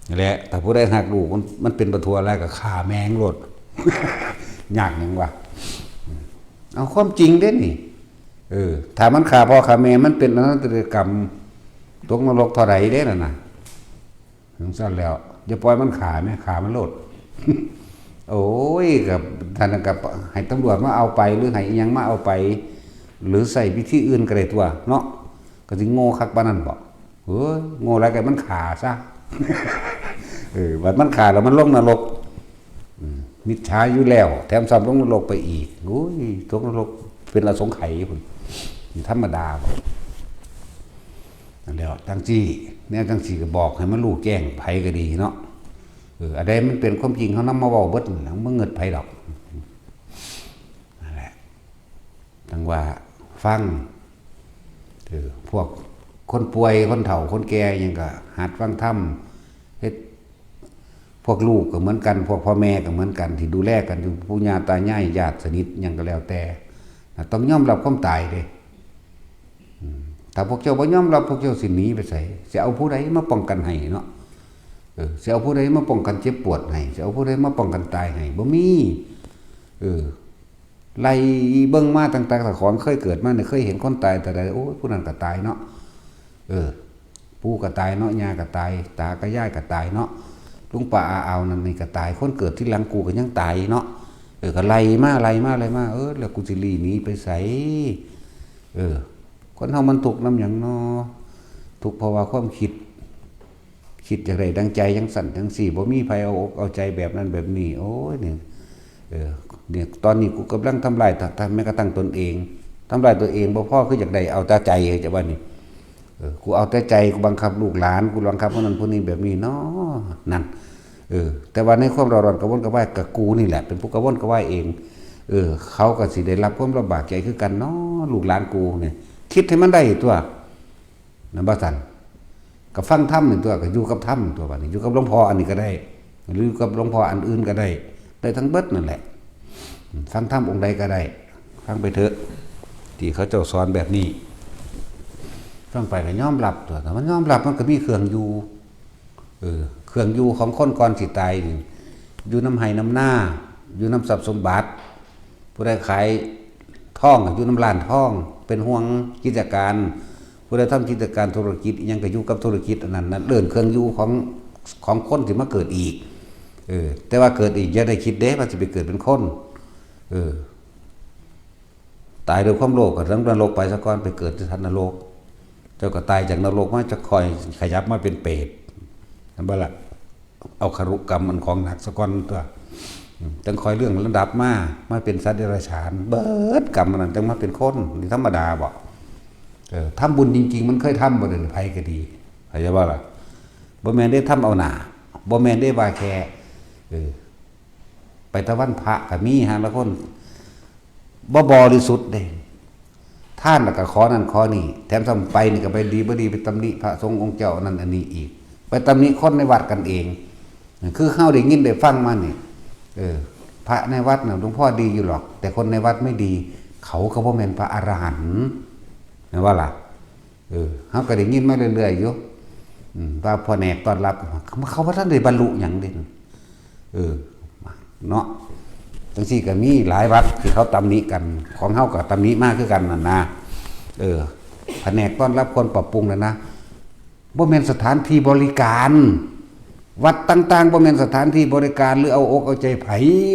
นี่แหละ ถ้าผู้ใดฮักลูก มัน มันเป็นบ่ทั่วแล้วก็ฆ่าแม่งโลด ยากหยังวะ เอาความจริงเด้นี่ เออ ถ้ามันฆ่าพ่อฆ่าแม่ มันเป็นอนันตริยกรรม ตกนรกเท่าใดเด้นั่นน่ะ จั่งซั่นแล้ว อย่าปล่อยมันฆ่าแม่ ฆ่ามันโลด โอ้ย ก็ ท่านก็ให้ตำรวจมาเอาไป หรือให้อิหยังมาเอาไป หรือใช้วิธีอื่นก็ได้ตัวเนาะ ก็สิโง่คักปานนั้นบ่ เฮ้ย โง่หลายก็มันฆ่าซะ เออ บัดมันฆ่าแล้วมันลงนรก อืม มิจฉาอยู่แล้ว แถมซ้ำลงนรกไปอีก โอ้ย ตกนรกเป็นอสงไขยพุ้น นี่ธรรมดาบ่ นั่นแหละ จั่งซี้ แนวจั่งซี้ก็บอกให้มันรู้แจ้ง ไผก็ดีเนาะ เออ อันใดมันเป็นความจริง เฮานำมาเว้าเบิดนั่นล่ะ บ่เงิดไผดอก นั่นแหละ จั่งว่าฟัง เออ พวกคนป่วย คนเฒ่า คนแก่หยังก็หัดฟังธรรม เฮ็ด พวกลูกก็เหมือนกัน พวกพ่อแม่ก็เหมือนกัน ที่ดูแลกันอยู่ ปู่ย่าตายาย ญาติสนิทหยังก็แล้วแต่ นะ ต้องยอมรับความตายเด้ อืม ถ้าพวกเจ้าบ่ยอมรับ พวกเจ้าสิหนีไปไส สิเอาผู้ใดมาป้องกันให้เนาะ เออ สิเอาผู้ใดมาป้องกันเจ็บปวดให้ สิเอาผู้ใดมาป้องกันตายให้ บ่มี เออ ไล่เบิ่งมาตั้งแต่ตะขอนเคยเกิดมาเนี่ย เคยเห็นคนตายแต่ใด โอ้ย ผู้นั้นก็ตายเนาะ เออ ปู่ก็ตายเนาะ ย่าก็ตาย ตากับยายก็ตายเนาะ ลุงป้าอาอาวนั่นนี่ก็ตาย คนเกิดทีหลังกูก็ยังตายเนาะ เออ ก็ไล่มา ไล่มา ไล่มา เออ แล้วกูสิลี้หนีไปไส เออ คนเฮามันทุกข์นำหยังน้อ ทุกข์เพราะว่าความคิด คิดอยากได้ดังใจจั่งซั้นจั่งซี้ บ่มีไผเอาอกเอาใจแบบนั้นแบบนี้ โอ้ย เนี่ย เออ เนี่ย ตอนนี้กูกำลังทำลาย ท- ท- แม้กระทั่งตนเอง ทำลายตัวเองบ่พอ คืออยากได้เอาแต่ใจ จะว่านี่ เออ กูเอาแต่ใจ กูบังคับลูกหลาน กูบังคับคนนั้นคนนี้แบบนี้น้อ นั่น เออ แต่ว่าในความเร่าร้อนกระวนกระวาย ก็กูนี่แหละเป็นผู้กระวนกระวายเอง เออ เขาก็สิได้รับความลำบากใจคือกันน้อ ลูกหลานกูเนี่ย คิดให้มันได้ตัว นั่นบ่ซั่น ก็ฟังธรรมนี่ตัว ก็อยู่กับธรรมตัว บัดนี้อยู่กับหลวงพ่ออันนี้ก็ได้ หรืออยู่กับหลวงพ่ออันอื่นก็ได้ ได้ทั้งเบิดนั่นแหละ ฟังธรรมองค์ใดก็ได้ ฟังไปเถอะ ที่เขาเจ้าสอนแบบนี้ ฟังไปก็ยอมรับตัว ถ้ามันยอมรับมันก็มีเครื่องอยู่ เออ เครื่องอยู่ของคนก่อนสิตายนี่ อยู่นำไฮ่นำนา อยู่นำทรัพย์สมบัติ ผู้ใดขายทองก็อยู่นำร้านทอง เป็นห่วงกิจการ ผู้ใดทำกิจการธุรกิจอิหยังก็อยู่กับธุรกิจอันนั้น นั่นเอิ้นเครื่องอยู่ของ ของคนที่มาเกิดอีก เออ แต่ว่าเกิดอีกอย่าได้คิดเด้ว่าสิไปเกิดเป็นคน เออ ตายด้วยความโลภก็ลงนรกไปซะก่อน ไปเกิดที่สัตว์นรก เจ้าก็ตายจากนรกมา จะค่อยขยับมาเป็นเปรต เห็นบ่ล่ะ เอาคารุกรรมอันของหนักซะก่อนตัว อืม จั่งค่อยเลื่อนระดับมา มาเป็นสัตว์เดรัจฉาน เบิดกรรมอันนั้นจั่งมาเป็นคน นี่ธรรมดาบ่ เออ ทำบุญจริงๆ มันเคยทำบ่ เดี๋ยวนี้ไผก็ดี เข้าใจบ่ล่ะ บ่แม่นได้ทำเอาหน้า บ่แม่นได้ว่าแค่ เออ ไปแต่วันพระก็มี หาลางคน บ่บริสุทธิ์เด้ ทานแล้วก็ขอนั่นขอนี่ แถมซ้ำไปนี่ก็ไปดีบ่ดี ไปตำหนิพระสงฆ์องค์เจ้านั่นอันนี้อีก ไปตำหนิคนในวัดกันเอง คือเฮาได้ยินได้ฟังมานี่ เออ พระในวัดน่ะหลวงพ่อดีอยู่หรอก แต่คนในวัดไม่ดี เขาก็บ่แม่นพระอรหันต์ แม่นบ่ล่ะ เออ เฮาก็ได้ยินมาเรื่อยๆ อยู่ อืม ว่าผนกต้อนรับ เขาบ่ทันได้บรรลุหยังเด้ เออ เนาะ จั่งซี้ก็มีหลายวัดที่เขาตำหนิกัน ของเฮาก็ตำหนิมาคือกันนั่นนะ เออ ผนกต้อนรับควรปรับปรุงแล้วนะ บ่แม่นสถานที่บริการ วัดต่างๆ บ่แม่นสถานที่บริการ หรือเอาอกเอาใจไผ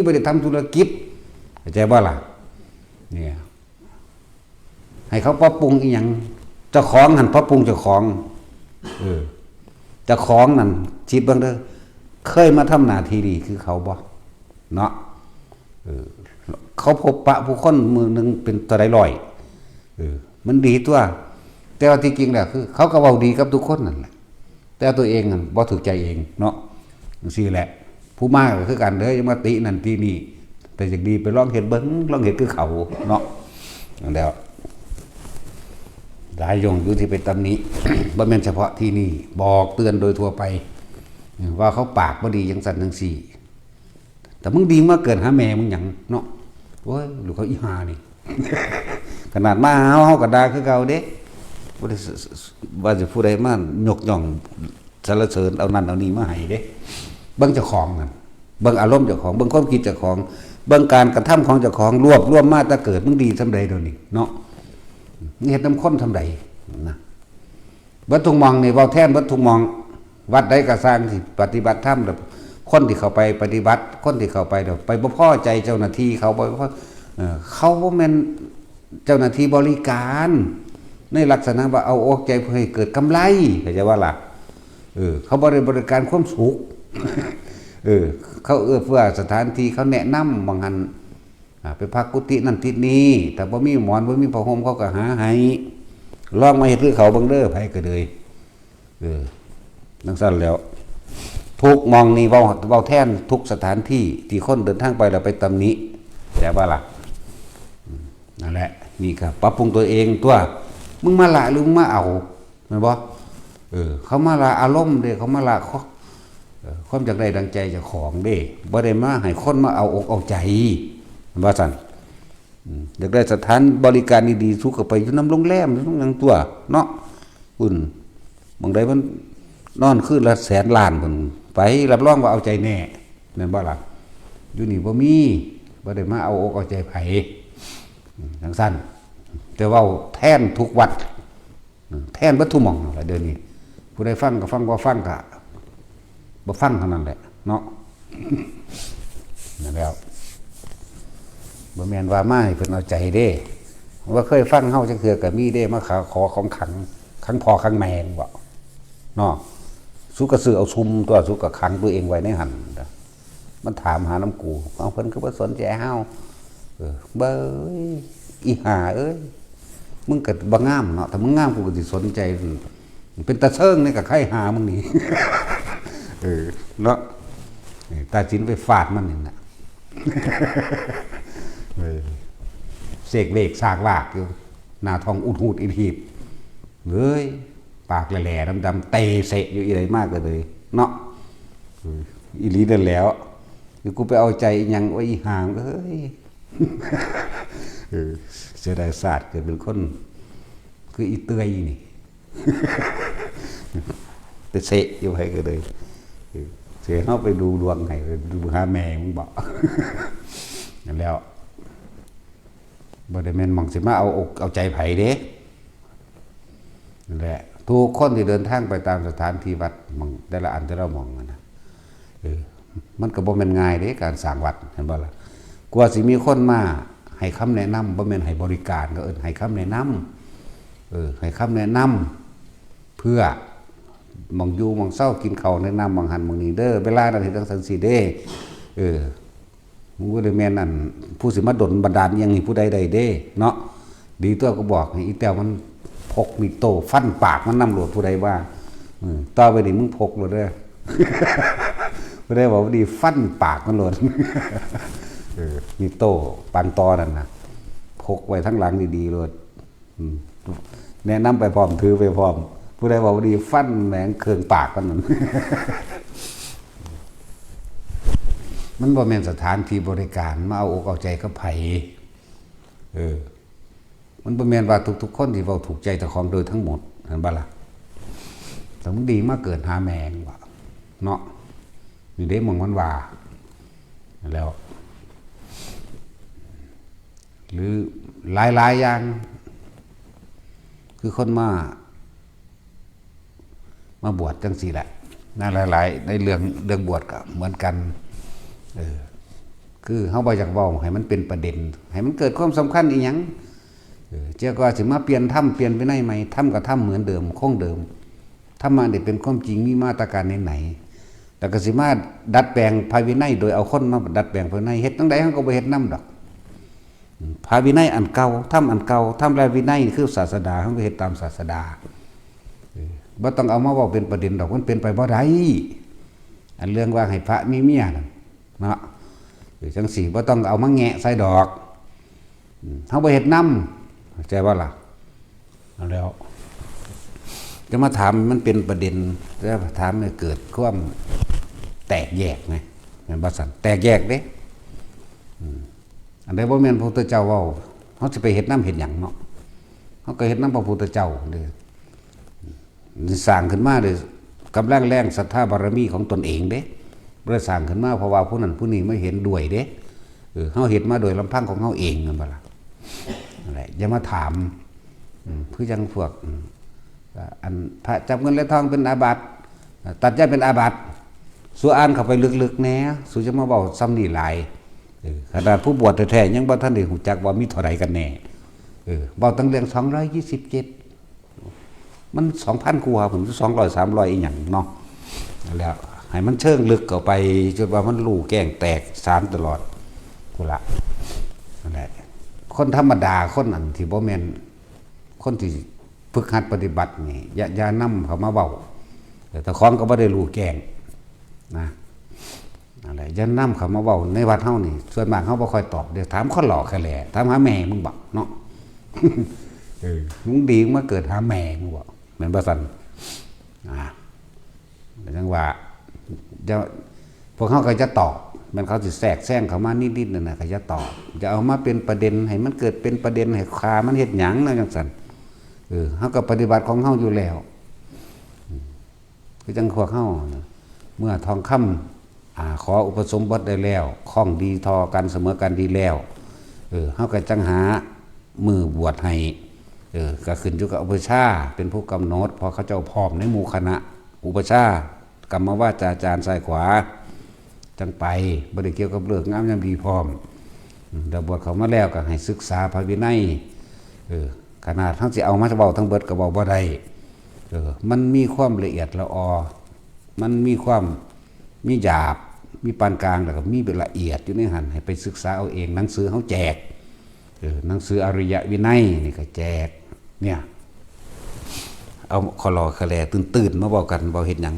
บ่ได้ทำธุรกิจ เข้าใจบ่ล่ะ เนี่ย ให้เขาปรับปรุงอีหยัง เจ้าของหั่นปรับปรุงเจ้าของ เออ เจ้าของนั่น คิดเบิ่งเด้อ เคยมาทำหน้าที่นี่คือเขาบ่ เนาะ เออ เขาพบปะผู้คนมื้อหนึ่งเป็นเท่าใดร้อย เออ มันดีตัว แต่ว่าที่จริงแล้วคือ เขาก็เว้าดีกับทุกคนนั่นแหละ แต่ตัวเองนั่นบ่ถูกใจเองเนาะ จั่งซี้แหละ ผู้มาก็คือกันเด้อ อย่ามาตินั่นตินี่ แต่อยากดีไปลองเฮ็ดเบิ่ง ลองเฮ็ดคือเขาเนาะ นั่นแหล้ว หลายอย่างอยู่ที่ไปตำหนิ บ่แม่นเฉพาะที่นี่ บอกเตือนโดยทั่วไป ว่าเขาปากบ่ดีจั่งซั้นจั่งซี้ แต่มึงดีมาเกิดหาแม่มึงหยังเนาะ โอ้ย ลูกเขาอีห่านี่ ขนาดมาหาเฮา เฮาก็ด่าคือเก่าเด้ บ่ได้ ว่าสิผู้ใดมายกย่องสรรเสริญเอานั่นเอานี่มาให้เด้ เบิ่งเจ้าของนั่น เบิ่งอารมณ์เจ้าของ เบิ่งความคิดเจ้าของ เบิ่งการกระทำของเจ้าของ รวบรวมมาแต่เกิด มึงดีส่ำใดเดี๋ยวนี้เนาะ มึงเฮ็ดนำคนส่ำใดนะ เบิดทุกหม่องนี่ เว้าแทนเบิดทุกหม่อง วัดใดก็ซ่างที่ปฏิบัติธรรม คนที่เข้าไปปฏิบัติ คนที่เข้าไป ไปบ่พอใจเจ้าหน้าที่เขา บ่พอ เอ่อ เขาบ่แม่น เจ้าหน้าที่บริการ ในลักษณะว่าเอาอกใจเพื่อให้เกิดกำไร เข้าใจว่าล่ะ เออ เขาบ่ได้บริการความสุข เออ เขาเอื้อเฟื้อสถานที่ เขาแนะนำ บางหัน อ่า ไปพักกุฏินั่นที่นี่ แต่บ่มีหมอน บ่มีผ้าห่ม เขาก็หาให้ ลองมาเฮ็ดคือเขาเบิ่งเด้อ ไผก็เลย เออ จั่งซั่นแล้ว ทุกหม่องนี่เว้า เว้าแทนทุกสถานที่ ที่คนเดินทางไปแล้วไปตำหนิ เข้าใจว่าล่ะ อืม นั่นแหละ นี่ก็ปรับปรุงตัวเองตัว มึงมาละหรือมึงมาเอา แม่นบ่ เออ เขามาละอารมณ์เด้ เขามาละข้อ เออ ความอยากได้ดังใจเจ้าของเด้ บ่ได้มาให้คนมาเอาอกเอาใจ ว่าซั่น อืม อยากได้สถานบริการดีๆ สูก็ไปอยู่นำโรงแรม อยู่นำหยังตัว เนาะ พุ่น หม่องใดมันนอนคืนละแสนล้านพุ่น ไป รับรองว่าเอาใจแน่ แม่นบ่ล่ะ อยู่นี่บ่มี บ่ได้มาเอาอกเอาใจไผ อืม จั่งซั่น แต่เว้าแทนทุกวัด อืม แทนเบิดทุกหม่องนั่นแหละ เดี๋ยวนี้ ผู้ใดฟังก็ฟัง บ่ฟังก็บ่ฟังเท่านั้นแหละ เนาะ นั่นแล้ว บ่แม่นว่ามาให้เพิ่นเอาใจเด้ บ่เคยฟังเฮาจักเทื่อก็มีเด้ มาขอ ขอของขัง ขังพ่อขังแม่บ่ เนาะ สูก็ซื้อเอาซุมตัว สูก็ขังตัวเองไว้ในหั่น มันถามหานำกู เอา เพิ่นคือบ่สนใจเฮา เออ เบ้ย อีห่าเอ้ย มึงก็บ่งามเนาะ ถ้ามึงงามกูก็สิสนใจ เป็นตาเซิงนี่ก็ไคหามึงนี่ เออ เนาะ เออ ตาสินไปฟาดมันนี่น่ะ เออ เสกเลขสากลากอยู่ หน้าท้องอุดหูดอิดหีด เฮ้ย ปากแหล่ๆดำๆ เตะเสะอยู่อีใดมากก็เลย เนาะ เออ อีหลีนั่นแหล้ว คือกูไปเอาใจอีหยัง โอ้ย อีห่าเอ้ย เออ เสียดายศาสตร์เกิดเป็นคน คืออีเตื้อยนี่ ไปเสะอยู่ไผก็เลย เออ เสียเฮาไปดูดวงให้ ไปดูหาแม่มึงบ่ นั่นแล้ว บ่ได้แม่นหม่องสิมาเอาอกเอาใจไผเด้ นั่นแหละ ทุกคนที่เดินทางไปตามสถานที่วัดหม่องแต่ละอันแต่ละหม่องนั่นน่ะ เออ มันก็บ่แม่นง่ายเด้ การสร้างวัด เห็นบ่ล่ะ กว่าสิมีคนมาให้คำแนะนำ บ่แม่นให้บริการ ก็เอิ้นให้คำแนะนำ เออ ให้คำแนะนำ เพื่อหม่องอยู่หม่องเซา กินข้าวแนะนำหม่องหั้นหม่องนี้เด้อ เวลานั้นเฮ็ดจั่งซั้นสิเด้ เออ มึงบ่ได้แม่นอัน ผู้สิมาดลบันดาลอิหยังให้ผู้ใดได้เด้ เนาะ ดีตัว ก็บอกให้อีแต้วมันพกมีดโต้ฟันปากมันนำโลด ผู้ใดว่า เออ ต่อไปนี้มึงพกโลดเด้อ ผู้ใดบอกว่าดีฟันปากมันโลด เออ มีดโต้ปานตอนั่นน่ะ พกไว้ทั้งหลังดีๆโลด อืม แนะนำไปพร้อม ถือไปพร้อม ผู้ใดบอกว่าดีฟันแหมงเครื่องปากมันนั่น มันบ่แม่นสถานที่บริการ มาเอาอกเอาใจกับไผ เออ มันบ่แม่นว่าทุกๆคนที่เว้าถูกใจเจ้าของโดยทั้งหมด เห็นบ่ล่ะ แต่มันดีมาเกิดหาแหมงว่ะ เนาะ อยู่ได้หม่องมันว่า แล้ว หรือหลายๆอย่าง คือคนมา มาบวชจั่งซี้แหละ นะ หลายๆ ในเรื่อง เรื่องบวชก็เหมือนกัน เออ คือเฮาบ่อยากเว้าให้มันเป็นประเด็น ให้มันเกิดความสำคัญอีหยัง เออ เจ้าก็สิมาเปลี่ยนธรรม เปลี่ยนวินัยใหม่ ธรรมก็ธรรมเหมือนเดิม คงเดิม ธรรมะนี่เป็นความจริง มีมาตรการไหนๆ แล้วก็สิมาดัดแปลงพระวินัย โดยเอาคนมาดัดแปลงพระวินัย เฮ็ดจั่งใดเฮาก็บ่เฮ็ดนำดอก อืม พระวินัยอันเก่า ธรรมอันเก่า ธรรมและวินัยคือศาสดา เฮาก็เฮ็ดตามศาสดา เออ บ่ต้องเอามาเว้าเป็นประเด็นดอก มันเป็นไปบ่ได้ อันเรื่องว่าให้พระมีเมียนั่นเนาะ เออ จั่งซี้บ่ต้องเอามาแงะใส่ดอก อืม เฮาบ่เฮ็ดนำ เข้าใจบ่ล่ะ เอาแล้ว จะมาถามมันเป็นประเด็น จะถามให้เกิดความแตกแยกไง แม่นบ่ซั่น แตกแยกเด้ อืม อันใดบ่แม่นพระพุทธเจ้าเว้า เฮาสิไปเฮ็ดนำเฮ็ดหยังเนาะ เฮาก็เฮ็ดนำพระพุทธเจ้าเด้ สร้างขึ้นมาด้วยกำลังแรงศรัทธาบารมีของตนเองเด้ บ่ได้สร้างขึ้นมาเพราะว่าผู้นั้นผู้นี้มาเห็นด้วยเด้ เออ เฮาเฮ็ดมาโดยลำพังของเฮาเอง แม่นบ่ล่ะ นั่นแหละ อย่ามาถาม อืม คือจั่งพวก อืม อันพระจับเงินและทองเป็นอาบัติ ตัดญาติเป็นอาบัติ สูอ่านเข้าไปลึกๆแหน่ สูจะมาเว้าส่ำนี้หลาย เออ ขนาดผู้บวชแท้ๆยังบ่ทันได้ฮู้จักว่ามีเท่าใดกันแน่ เออ เว้าตั้งเรื่องสองร้อยยี่สิบเจ็ด มันสองพันกว่าพุ้น สองร้อย สามร้อย อีหยังเนาะ แล้วให้มันเชิงลึกเข้าไป จนว่ามันรู้แจ้งแตกฉานตลอดพุ้นละ นั่นแหละ คนธรรมดา คนอันที่บ่แม่น คนที่ฝึกหัดปฏิบัตินี่ อย่า อย่านำเขามาเว้า แต่เจ้าของก็บ่ได้รู้แจ้งนะ นั่นแหละ อย่านำเขามาเว้าในวัดเฮานี่ ส่วนมากเฮาบ่ค่อยตอบเด้ ถามคนหล่อแค่แหละ ถามหาแม่มึงบ่เนาะ เออ มึงดีมึงมาเกิดหาแม่มึงบ่ แม่นบ่ซั่น อ่า จังว่า จะ พวกเขาก็จะตอบ แม่นเขาสิแทรกแซงเข้ามานิดๆนั่นน่ะ เขาจะตอบ จะเอามาเป็นประเด็น ให้มันเกิดเป็นประเด็น ให้คามันเฮ็ดหยังนะจังซั่น เออ เฮาก็ปฏิบัติของเฮาอยู่แล้ว คือจังพวกเฮานะ เมื่อทองคำ อ่า ขออุปสมบทได้แล้ว คล่องดีทอกันเสมอกันดีแล้ว เออ เฮาก็จังหามื้อบวชให้ เออ ก็ขึ้นอยู่กับอุปัชฌาย์เป็นผู้กำหนด เพราะเขาเจ้าพร้อมในหมู่คณะอุปัชฌาย์ กรรมวาจาจารย์ซ้ายขวา จังไป บ่ได้เกี่ยวกับฤกษ์งามยามดีพร้อม อืม แล้วบวชเข้ามาแล้วก็ให้ศึกษาพระวินัย เออ ขนาดทั้งสิเอามาเว้าทั้งเบิดก็เว้าบ่ได้ เออ มันมีความละเอียดละออ มันมีความ มีหยาบ มีปานกลาง แล้วก็มีละเอียดอยู่ในหั่น ให้ไปศึกษาเอาเอง หนังสือเฮาแจก เออ หนังสืออริยวินัยนี่ก็แจก เนี่ย เอาคอลอคาแลตื่นๆมาเว้ากัน เว้าเฮ็ดหยัง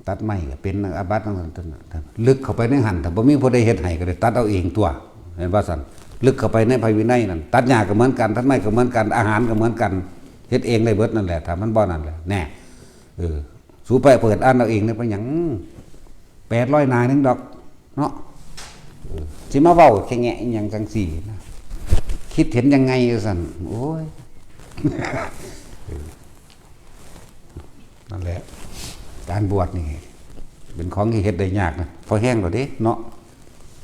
ตัดไม้ก็เป็นอาบัตินั่น ลึกเข้าไปในหั่น ถ้าบ่มีผู้ใดเฮ็ดให้ก็ได้ตัดเอาเองตัว เห็นว่าซั่น ลึกเข้าไปในพระวินัยนั่น ตัดหญ้าก็เหมือนกัน ตัดไม้ก็เหมือนกัน อาหารก็เหมือนกัน เฮ็ดเองได้เบิดนั่นแหละ ถ้ามันบ่นั่นแหละ แน่ เออ สูไปเปิดอ่านเอาเองเลย เป็นหยัง แปดร้อย หน้าหนึ่งดอก เนาะ เออ สิมาเว้าแค่แงะอิหยังจังสี่นะ คิดเห็นยังไงซั่น โอ้ย เออ นั่นแหละ การบวชนี่ เป็นของที่เฮ็ดได้ยากนะ พอแห้งแล้วเด้ เนาะ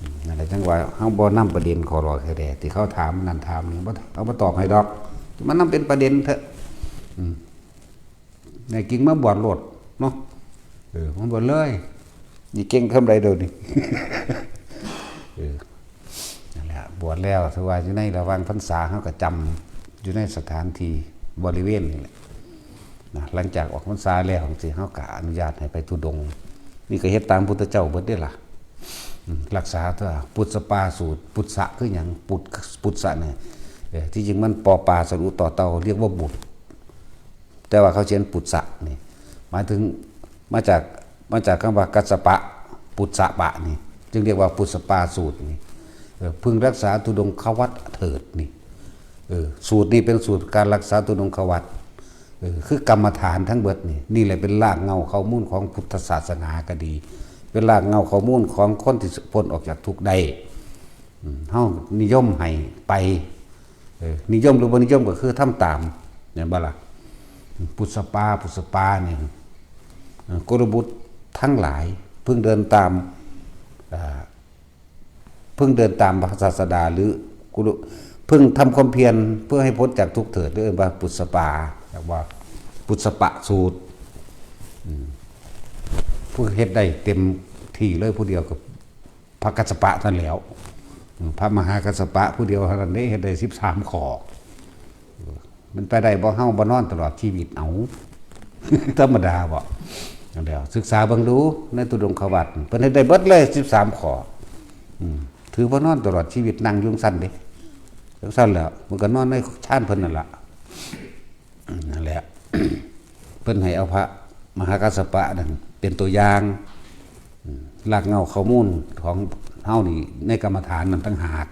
อืม นั่นแหละ จังว่าเฮาบ่นำประเด็นคอรอแค่แดที่เขาถามนั่นถามนี่ บ่ เอามาตอบให้ดอก มันนำเป็นประเด็นเถอะ อืม แน่จริงมาบวชโลดเนาะ เออ มาบวชเลย นี่เก่งทำไรเดี๋ยวนี้ เออ นั่นแหละ บวชแล้ว ถือว่าอยู่ในระหว่างพรรษา เฮาก็จำอยู่ในสถานที่บริเวณนี่แหละ นะ หลังจากออกพรรษาแล้วจังซี้ เฮาก็อนุญาตให้ไปธุดงค์ นี่ก็เฮ็ดตามพุทธเจ้าเบิดเด้ล่ะ อืม รักษาตัว ปุสสปาสูตร ปุสสะคือหยัง ปุส ปุสสะเนี่ย เออ ที่จริงมัน ปอปาสระอุ ตอเต่า เรียกว่าบุตร แต่ว่าเขาเขียนปุสสะนี่ หมายถึง มาจาก มาจากคำว่ากัสสปะ ปุสสะปะนี่ จึงเรียกว่าปุสสปาสูตรนี่ เออ พึงรักษาธุดงควัตรเถิดนี่ เออ สูตรนี้เป็นสูตรการรักษาธุดงควัตร เออ คือกรรมฐานทั้งเบิดนี่ นี่แหละเป็นรากเหง้าข้อมูลของพุทธศาสนาก็ดี เป็นรากเหง้าข้อมูลของคนที่พ้นออกจากทุกข์ได้ อืม เฮานิยมให้ไป เออ นิยมหรือบ่นิยมก็คือทำตาม แม่นบ่ล่ะ ปุสสปา ปุสสปานี่ เออ กุลบุตรทั้งหลาย เพิ่งเดินตาม อ่า เพิ่งเดินตามพระศาสดา หรือกุล เพิ่งทำความเพียรเพื่อให้พ้นจากทุกข์เถิด เรียกว่าปุสสปา เรียกว่าปุสสปะสูตร อืม ผู้เฮ็ดได้เต็มที่เลยผู้เดียวกับพระกัสสปะนั่นแหล้ว อืม พระมหากัสสปะผู้เดียวเท่านั้นเด้ เฮ็ดได้สิบสามข้อ มันไปได้บ่ เฮาบ่นอนตลอดชีวิต เอา ธรรมดาบ่ นั่นแหละ ศึกษาเบิ่งดูในธุดงควัตร เพิ่นเฮ็ดได้เบิดเลยสิบสามข้อ อืม ถือว่านอนตลอดชีวิต นั่งอยู่จั่งซั่นเด้ จั่งซั่นแหละ มันก็นอนในฌานเพิ่นนั่นล่ะ อืม นั่นแหละ เพิ่นให้เอาพระมหากัสสปะนั่นเป็นตัวอย่าง อืม รากเหง้าข้อมูลของเฮานี่ในกรรมฐานนั่นต่างหาก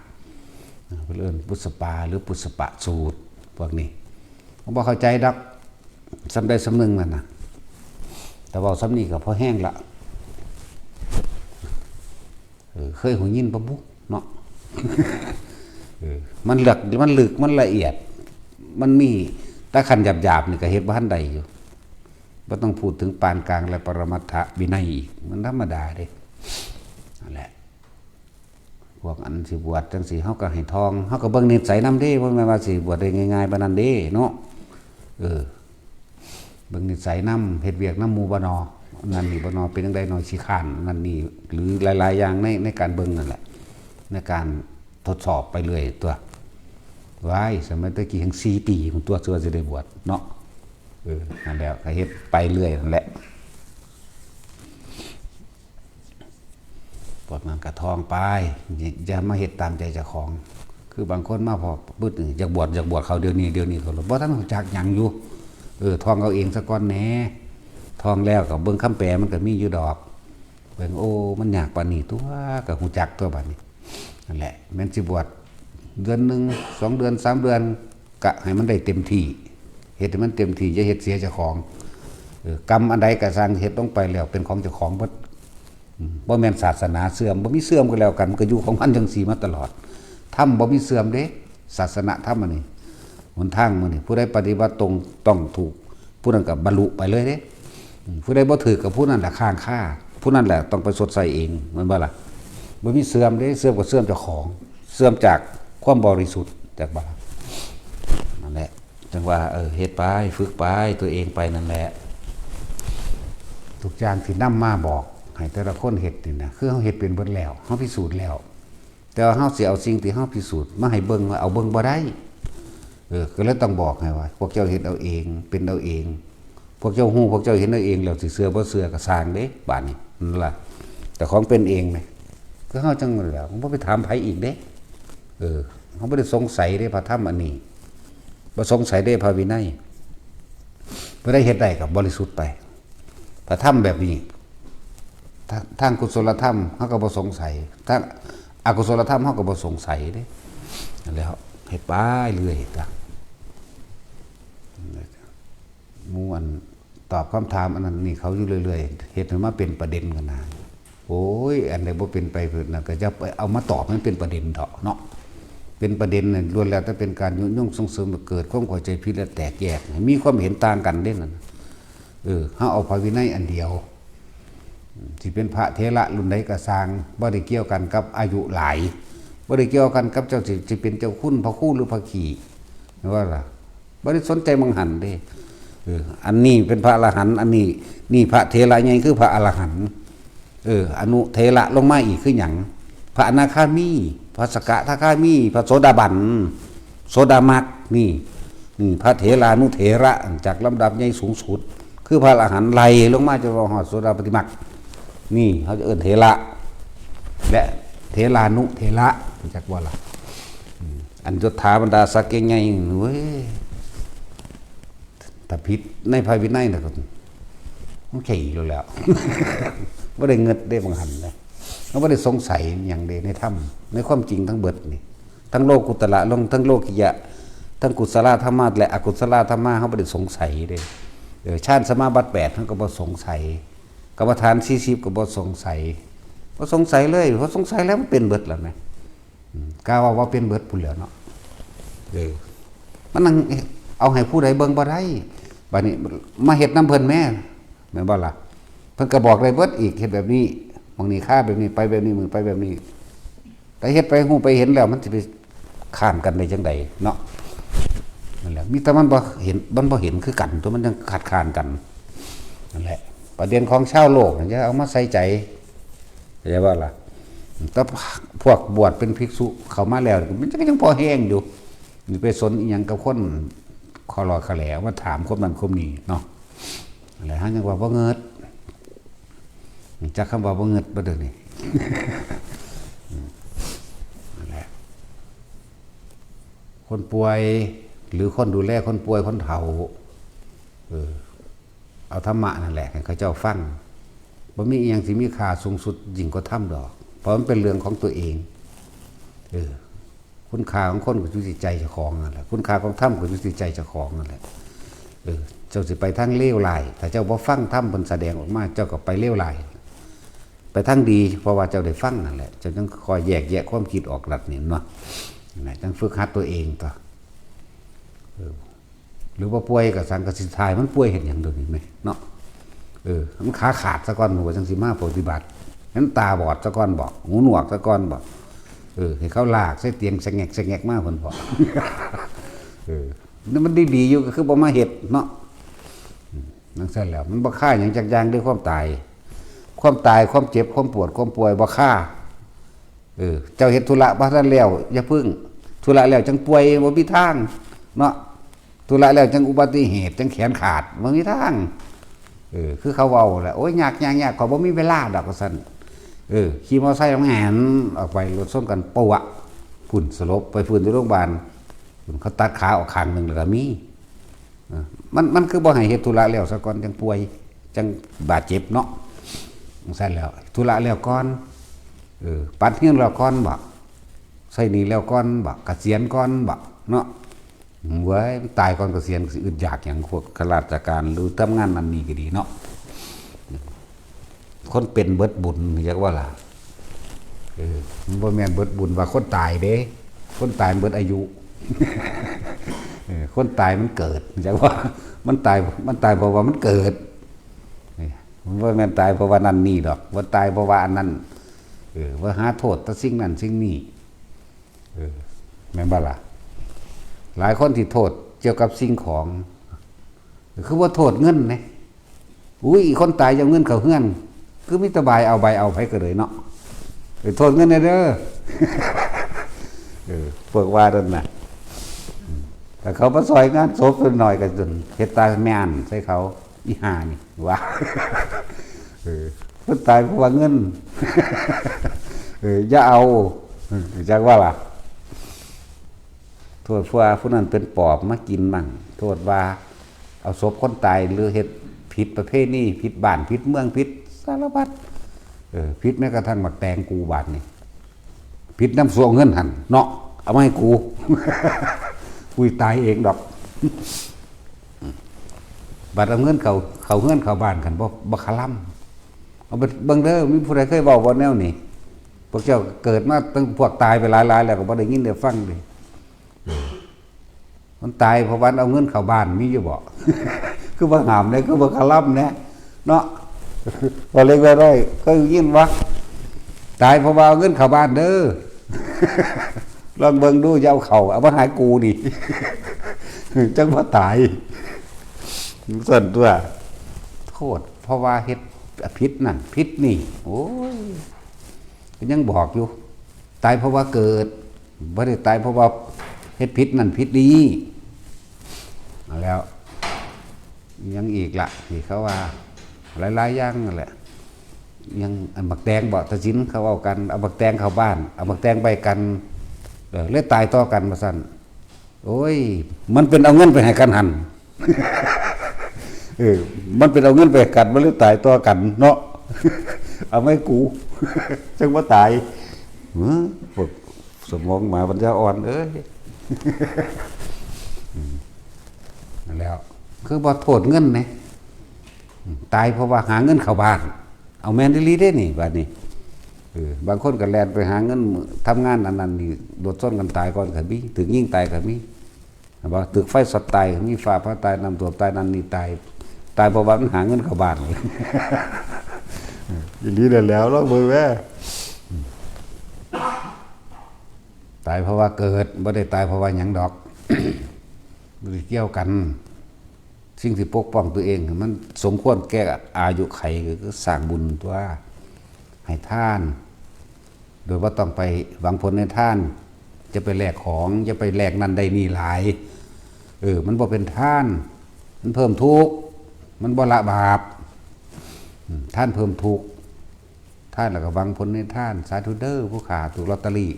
อ่า เพิ่นเอิ้นปุสสปาหรือปุสสปะสูตร พวกนี้ ผมบ่เข้าใจดอก ส่ำใดส่ำหนึ่งนั่นน่ะ แต่เว้าส่ำนี้ก็พอแห้งละ เออ เคยหูยินบ่บุเนาะ เออ มันลึก มันลึก มันละเอียด มันมี แต่ขั้นหยาบๆนี่ก็เฮ็ดบ่ทันได้อยู่ บ่ต้องพูดถึงปานกลางและปรมัตถวินัยอีก มันธรรมดาเด้ นั่นแหละ พวกอันสิบวชจั่งซี้ เฮาก็ให้ท่อง เฮาก็เบิ่งนิสัยนำเด้ บ่แม่นว่าสิบวชได้ง่ายๆปานนั้นเด้เนาะ เออ เบิ่งนิสัยนำ เฮ็ดเวียกนำหมู่บ่นอ นั่นนี่บ่นอ เป็นจั่งใดนอ ขี้คร้านนั่นนี่ หรือหลายๆอย่างใน ในการเบิ่งนั่นแหละ ในการ ทดสอบไปเรื่อยตัว ว้าย สมัยตะกี้แฮ่งสี่ปีพุ้นตัว เทื่อสิได้บวชเนาะ เออ นั่นแหละ ก็เฮ็ดไปเรื่อยนั่นแหละ พวกนั้นก็ท่องไป อย่ามาเฮ็ดตามใจเจ้าของ คือบางคนมาพอปึ๊ดนี่ อยากบวช อยากบวชเขาเดี๋ยวนี้ เดี๋ยวนี้เขาบ่ทันรู้จักหยังอยู่ เออ ท่องเอาเองซะก่อนแหน่ ท่องแล้วก็เบิ่งคำแปลมันก็มีอยู่ดอก เบิ่ง โอ้ มันยากปานนี้ตัว ก็รู้จักตัวบัดนี้ นั่นแหละ แม่นสิบวชเดือนหนึ่ง สองเดือน สามเดือน กะให้มันได้เต็มที่ เฮ็ดให้มันเต็มที่ อย่าเฮ็ดเสียเจ้าของ เออ กรรมอันใดก็ซ่าง เฮ็ดลงไปแล้วเป็นของเจ้าของเบิด อืม บ่แม่นศาสนาเสื่อม บ่มีเสื่อมก็แล้วกัน มันก็อยู่ของมันจั่งซี้มาตลอด ธรรมบ่มีเสื่อมเด้ ศาสนธรรมอันนี้ หนทางมื้อนี้ ผู้ใดปฏิบัติตรงต้องถูก ผู้นั้นก็บรรลุไปเลยเด้ อืม ผู้ใดบ่ถืกก็ผู้นั้นแหละค้างคา ผู้นั้นแหละต้องไปชดใช้เอง แม่นบ่ล่ะ บ่มีเสื่อมเด้ เสื่อมก็เสื่อมเจ้าของ เสื่อมจากความบริสุทธิ์ จักบ่ล่ะ นั่นแหละ จั่งว่า เออ เฮ็ดไป ฝึกไป ตัวเองไปนั่นแหละ ทุกอย่างที่นำมาบอกให้แต่ละคนเฮ็ดนี่นะ คือเฮาเฮ็ดเป็นเบิดแล้ว เฮาพิสูจน์แล้ว แต่ว่าเฮาสิเอาสิ่งที่เฮาพิสูจน์มาให้เบิ่ง ว่าเอาเบิ่งบ่ได้ เออ ก็เลยต้องบอกให้ว่า พวกเจ้าเฮ็ดเอาเอง เป็นเอาเอง พวกเจ้าฮู้ พวกเจ้าเห็นเอาเองแล้ว สิเชื่อบ่เชื่อก็ซ่างเด้ บาดนี้ นั่นล่ะ แต่ของเป็นเองนี่ คือเฮาจั่งนั่นแหละ บ่ไปถามไผอีกเด้ เออ เฮาบ่ได้สงสัยเด้ พระธรรมอันนี้ บ่สงสัยเด้ พระวินัย ผู้ใดเฮ็ดได้ก็บริสุทธิ์ไป พระธรรมแบบนี้ ทาง ทางกุศลธรรม เฮาก็บ่สงสัย ทางอกุศลธรรม เฮาก็บ่สงสัยเด้ แล้วเฮ็ดไปเรื่อยจ้ะ หมู่อันตอบคำถามอันนั้นนี่เขาอยู่เรื่อยๆ เฮ็ดให้มาเป็นประเด็นกันนะ โอ้ย อันใดบ่เป็นไปเพิ่นน่ะ ก็อย่าไปเอามาตอบให้มันเป็นประเด็นเถาะเนาะ เป็นประเด็นน่ะ ล้วนแล้วแต่เป็นการยุยงส่งเสริมให้เกิดความเข้าใจผิดและแตกแยก ให้มีความเห็นต่างกันเด้นั่น เออ เฮาเอาพระวินัยอันเดียว สิเป็นพระเถระรุ่นใดก็ซ่าง บ่ได้เกี่ยวกันกับอายุหลาย บ่ได้เกี่ยวกันกับเจ้าสิ สิเป็นเจ้าคุณพระครูหรือพระขี้ ว่าล่ะ บ่ได้สนใจหม่องหั้นเด้ เออ อันนี้เป็นพระอรหันต์ อันนี้ นี่พระเถระใหญ่คือพระอรหันต์ เออ อนุเถระลงมาอีกคือหยัง พระอนาคามี พระสกทาคามี พระโสดาบัน โสดามัคค นี่ นี่พระเถรานุเถระ จากลำดับใหญ่สูงสุด คือพระอรหันต์ไล่ลงมาจนว่าฮอดโสดาปัตติมัคค นี่เขาจะเอิ้นเถระ และเถรานุเถระ จักว่าล่ะ อืม อันยศถาบรรดาศักดิ์ใหญ่ๆ เว้ย ถ้าผิดในพระวินัยน่ะก็ มันขี้แล้วแหล้ว บ่ได้เงิดได้บางหันนะ มันบ่ได้สงสัยหยังเด้ในธรรม ในความจริงทั้งเบิดนี่ ทั้งโลกุตระ ลง ทั้งโลกิยะ ทั้งกุศลธรรมะและอกุศลธรรมะ เฮาบ่ได้สงสัยเด้ เออ ฌานสมาบัติแปด เฮาก็บ่สงสัย กรรมฐานสี่สิบ ก็บ่สงสัย บ่สงสัยเลย เพราะสงสัยแล้วมันเป็นเบิดแล้วแหม อืม กล้าว่าว่าเป็นเบิดพู้นแหล้วเนาะ เออ มันนั่งเอาให้ผู้ใดเบิ่งบ่ได้ บัดนี้มาเฮ็ดนำเพิ่นแหม แม่นบ่ล่ะ เพิ่นก็บอกได้เบิดอีก เฮ็ดแบบนี้ หม่องนี้คาแบบนี้ ไปแบบนี้ มื้อไปแบบนี้ แต่เฮ็ดไปฮู้ไปเห็นแล้ว มันสิไปค้านกันได้จั่งใดเนาะ นั่นแหละ มีแต่มันบ่เห็น มันบ่เห็นคือกัน ตัวมันยังคัดค้านกัน นั่นแหละ ประเด็นของชาวโลกน่ะ อย่าเอามาใส่ใจ เข้าใจบ่ล่ะ แต่พวกบวชเป็นภิกษุเข้ามาแล้ว มันก็ยังพอแฮงอยู่ นี่ไปสนอิหยังกับคนคอลอคาแหล มาถามความนั้นความนี้เนาะ นั่นแหละ เฮายังว่าบ่เงิด จักคำว่าบ่เงิดบ่เดี๋ยวนี้ อืม นั่นแหละ คนป่วย หรือคนดูแลคนป่วยคนเฒ่า เออ เอาธรรมะนั่นแหละให้เขาเจ้าฟัง บ่มีอิหยังสิมีค่าสูงสุดยิ่งกว่าธรรมดอก เพราะมันเป็นเรื่องของตัวเอง เออ คุณค่าของคนก็อยู่ที่ใจเจ้าของนั่นแหละ คุณค่าของธรรมก็อยู่ที่ใจเจ้าของนั่นแหละ เออ เจ้าสิไปทางเลวร้าย ถ้าเจ้าบ่ฟังธรรมเพิ่นแสดงออกมา เจ้าก็ไปเลวร้าย ไปทางดี เพราะว่าเจ้าได้ฟังนั่นแหละ เจ้าจั่งคอยแยกแยะความคิดออกลัดนี่เนาะ นั่นแหละ จั่งฝึกหัดตัวเองตั๊ว เออ หรือว่าป่วยก็ซ่าง ก็สิถ่ายมันป่วยเฮ็ดหยังเดี๋ยวนี้แหมเนาะ เออ มันขาขาดซะก่อน หมู่จั่งสิมาปฏิบัติ มันตาบอดซะก่อนบ่ หูหนวกซะก่อนบ่ เออ ให้เขาลากใส่เตียงสะแงกสะแงกมาพุ้นบ่ เออ นี่มันดีๆอยู่ก็คือบ่มาเฮ็ดเนาะ อืม จั่งซั่นแหล้ว มันบ่คาหยังจักอย่างเด้อความตาย ความตาย ความเจ็บ ความปวด ความป่วยบ่คา เออ เจ้าเฮ็ดธุระบ่ทันแล้ว อย่าพึ่ง ธุระแล้วจังป่วย บ่มีทาง เนาะ ธุระแล้วจังอุบัติเหตุ จังแขนขาด บ่มีทาง เออ คือเขาเว้าแหละ โอ้ย ยาก ยาก ยาก ข้อยบ่มีเวลาดอก ว่าซั่น เออ ขี่มอไซค์แหนออกไป รถชนกัน ปะวะ พุ้น สลบ ไปพุ้นอยู่โรงพยาบาล พุ้น เขาตัดขาออกข้างหนึ่งแล้วก็มี เออ มัน มันคือบ่ให้เฮ็ดธุระแล้วซะก่อน จังป่วย จังบาดเจ็บเนาะ จั่งซั้นแล้ว ธุระแล้วก่อน เออ ปัดเฮือนแล้วก่อนบ่ ใช้หนี้แล้วก่อนบ่ เกษียนก่อนบ่ เนาะ เว้ย มันตายก่อนเกษียณ สิอึดอยากหยัง พวกข้าราชการ หรือทำงานนั่นนี่ก็ดีเนาะ คนเป็นเบิดบุญ จักว่าล่ะ เออ มันบ่แม่นเบิดบุญว่าคนตายเด้ คนตายเบิดอายุ เออ คนตายมันเกิด จักว่า มันตาย มันตายเพราะว่ามันเกิด เออ มันบ่แม่นตายเพราะว่านั่นนี่ดอก บ่ตายเพราะว่าอันนั้น เออ บ่หาโทษแต่สิ่งนั้นสิ่งนี้ เออ แม่นบ่ล่ะ หลายคนที่โทษเกี่ยวกับสิ่งของ คือว่าโทษเงินนะ อุ้ย คนตายจะเอาเงินเข้าเฮือน คือมีแต่บายเอาบายเอา ไผก็เลยเนาะ ไปโทษเงินแหน่เด้อ เออ พวกว่านั่นน่ะ แต่เขามาซอยงานศพหน่อยก็จนเฮ็ดตาแม่นใส่เขา อีห่านี่ ว่า เออ คนตายเพราะว่าเงิน เออ อย่าเอา เออ จักว่าล่ะ โทษว่าผู้นั้นเป็นปอบมากินมั่ง โทษว่าเอาศพคนตาย หรือเฮ็ดผิดประเพณี ผิดบ้าน ผิดเมือง ผิดสารพัด เออ ผิดแม้กระทั่งหมากแตงกูบาดนี่ ผิดนำส่วนเงินหั่นเนาะ เอามาให้กู กูตายเองดอก บัดเอาเงินเข้า เข้าเฮือนเข้าบ้านกัน บ่ บ่คะล่ำ เอาไปเบิ่งเด้อ มีผู้ใดเคยเว้าบ่แนวนี้ พวกเจ้าเกิดมาตั้ง พวกตายไปหลายๆ แล้วก็บ่ได้ยินได้ฟังเด้ มันตายเพราะว่าเอาเงินเข้าบ้าน มีอยู่บ่ คือบ่ห้ามแหน่ คือบ่คะล่ำแหน่ เนาะ ว่าเล็กว่าน้อย เคยยินบ่ ตายเพราะว่าเอาเงินเข้าบ้านเด้อ ลองเบิ่งดู อย่าเอาเข้า เอามาหากูนี่ จั่งบ่ตาย ซั่นตั๊ว โทษ เพราะว่าเฮ็ดผิดนั่นผิดนี่ โอ้ย ก็ยังบอกอยู่ ตายเพราะว่าเกิด บ่ได้ตายเพราะว่าเฮ็ดผิดนั่นผิดนี่ เอาแล้ว ยังอีกละ ที่เขาว่า หลายๆ อย่างนั่นแหละ ยังอันหมากแตงบ่ ตาสินเขาเอากัน เอาหมากแตงเข้าบ้าน เอาหมากแตงไปกัน เออ เลยตายต่อกัน ว่าซั่น โอ้ย มันเป็นเอาเงินไปให้กันหั่น เออ มันเป็นเอาเงินไปให้กัน มันเลยตายต่อกันเนาะ เอาไหมกู จั่งบ่ตาย เออ พวกสมองหมาปัญญาอ่อนเอ้ย อืม นั่นแหล้ว คือบ่โทษเงินนะ อืม ตายเพราะว่าหาเงินเข้าบ้าน เอาแม่นอีหลีเด้นี่ บัดนี้ เออ บางคนก็แล่นไปหาเงิน ทำงานอันนั้นนี่ รถชนกันตายก่อนก็มี ถูกยิงตายก็มี เห็นบ่ ถูกไฟช็อตตาย มีฟ้าผ่าตาย น้ำท่วมตาย นั่นนี่ตาย ตายเพราะว่ามันหาเงินเข้าบ้าน เออ อีหลีนั่นแหล้ว ลองเบิ่งแหม ตายเพราะว่าเกิด บ่ได้ตายเพราะว่าหยังดอก บ่ได้เกี่ยวกัน สิ่งที่ปกป้องตัวเอง มันสมควรแก่อายุไข ก็คือสร้างบุญตั๊ว ให้ทาน โดยบ่ต้องไปหวังผลในทาน จะไปแลกของ จะไปแลกนั่นได้นี่หลาย เออ มันบ่เป็นทาน มันเพิ่มทุกข์ มันบ่ละบาป อืม ทานเพิ่มทุกข์ ทานแล้วก็หวังผลในทาน สาธุเด้อ ผู้ข้าถูกลอตเตอรี่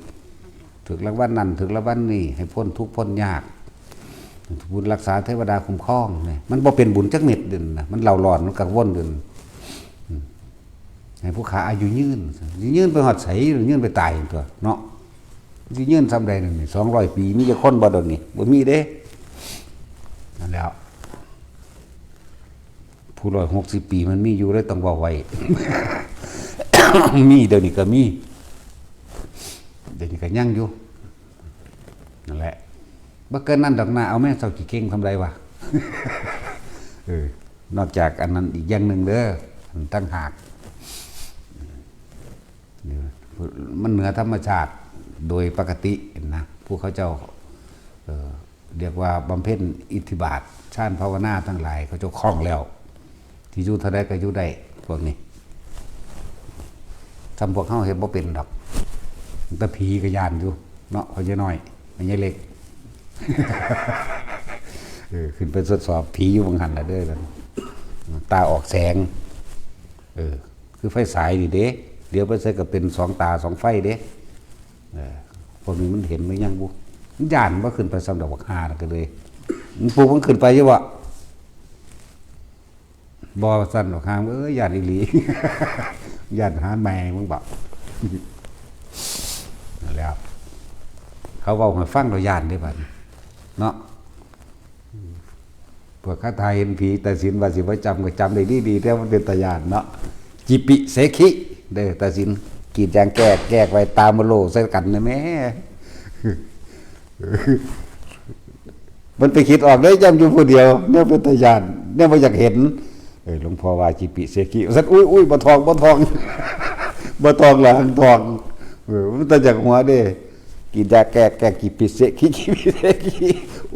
ถูกรางวัลนั่น ถูกรางวัลนี่ ให้พ้นทุกข์พ้นยาก บุญรักษาเทวดาคุ้มครองเนี่ย มันบ่เป็นบุญจักเม็ดเด่นนะ มันเล่าร้อน มันกังวลเด่น อืม ให้ผู้ข้าอายุยืน ยืนไปฮอดไส ยืนไปตายตั๊วเนาะ สิยืนส่ำใดนั่นนี่ สองร้อยปี มีจักคนบ่เดี๋ยวนี้ บ่มีเด้ นั่นแหล้ว ผู้ร้อยหกสิบปีมันมีอยู่เลย ต้องเว้าไว้ มี เดี๋ยวนี้ก็มี เดี๋ยวนี้ก็ยังอยู่ นั่นแหละ บ่เกินนั้นดอกนา เอาแม่เฒ่าขี้เก่งทำไรวะ เออ นอกจากอันนั้นอีกอย่างหนึ่งเด้อ อันต่างหาก มันเหนือธรรมชาติโดยปกตินะ ผู้เขาเจ้า เอ่อ เรียกว่าบำเพ็ญอิทธิบาท ฌานภาวนาทั้งหลาย เขาเจ้าคล่องแล้ว ที่อยู่เท่าใดก็อยู่ได้ พวกนี้ ทำพวกเฮาเฮ็ดบ่เป็นดอก แต่ผีก็ย้านอยู่เนาะ พ่อใหญ่น้อย แม่ใหญ่เล็ก เออ ขึ้นไปทดสอบผีอยู่บางหันละเด้อ ตาออกแสง เออ คือไฟฉายนี่เด้ เดี๋ยวไปใส่ก็เป็นสองตาสองไฟเด้ เออ พวกนี้มันเห็นหรือยังบุ มันย้านว่าขึ้นไปสำหรับบักฮานะก็เลย มันปลุกมันขึ้นไปอยู่บ่ บ่ สั่นดอกหาง เอ้ย ย้านอีหลี ย้านหาแม่มึงบอก นั่นแหล้ว เขาเว้าให้ฟังเราย้านได้บัดนี้ เนาะ พวกคาถาเห็นผี ตาสินว่าสิบ่จำก็จำได้ดีๆ แต่มันเป็นตาย้านเนาะ จิปิเสขิ เด้อ ตาสิน กรีดยางแกกแกกไว้ ตามมาโลใส่กันนะแม่ มันไปคิดออกได้ย่ำอยู่ผู้เดียว เนี่ยเป็นตาย้าน เนี่ยบ่อยากเห็น เออ หลวงพ่อว่าจิปิเสขิ สัตว์ อุ้ยอุ้ยบ่ทองบ่ทอง บ่ทองละหังทอง เออ มันตาอยากหัวเด้ กินยาแก้แก้จิปิเสขิ จิปิเสขิ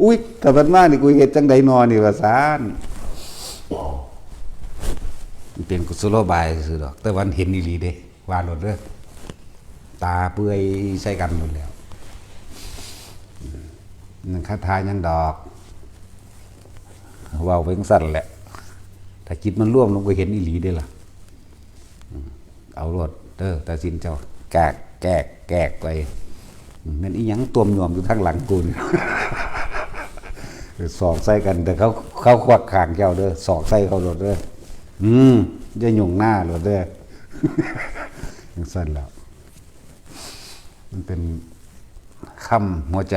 อุ้ย ถ้ามันมานี่กูเฮ็ดจังใดนอนี่ว่าซาน มันเป็นกุศโลบายซื่อดอก แต่วันเห็นอีหลีเด้ ว่าโลดเด้อ ตาเปื่อยใส่กันหมดแล้ว อืม นั่นคาถาหยังดอก เว้าไปจั่งซั่นแหละ ถ้าจิตมันรวมลงก็เห็นอีหลีเด้ล่ะ อืม เอาโลดเด้อ ตาสินเจ้า แกกแกกแกกไป อืม แม่นอีหยังตวมหยวมอยู่ทางหลังกูนี่ สอกใส่กัน แต่เขา เขาควักข้างเจ้าเด้อ สอกใส่เขาโลดเด้อ อืม อย่าหยุ่งหน้าโลดเด้อ จั่งซั่นแล้ว มันเป็นคำหัวใจ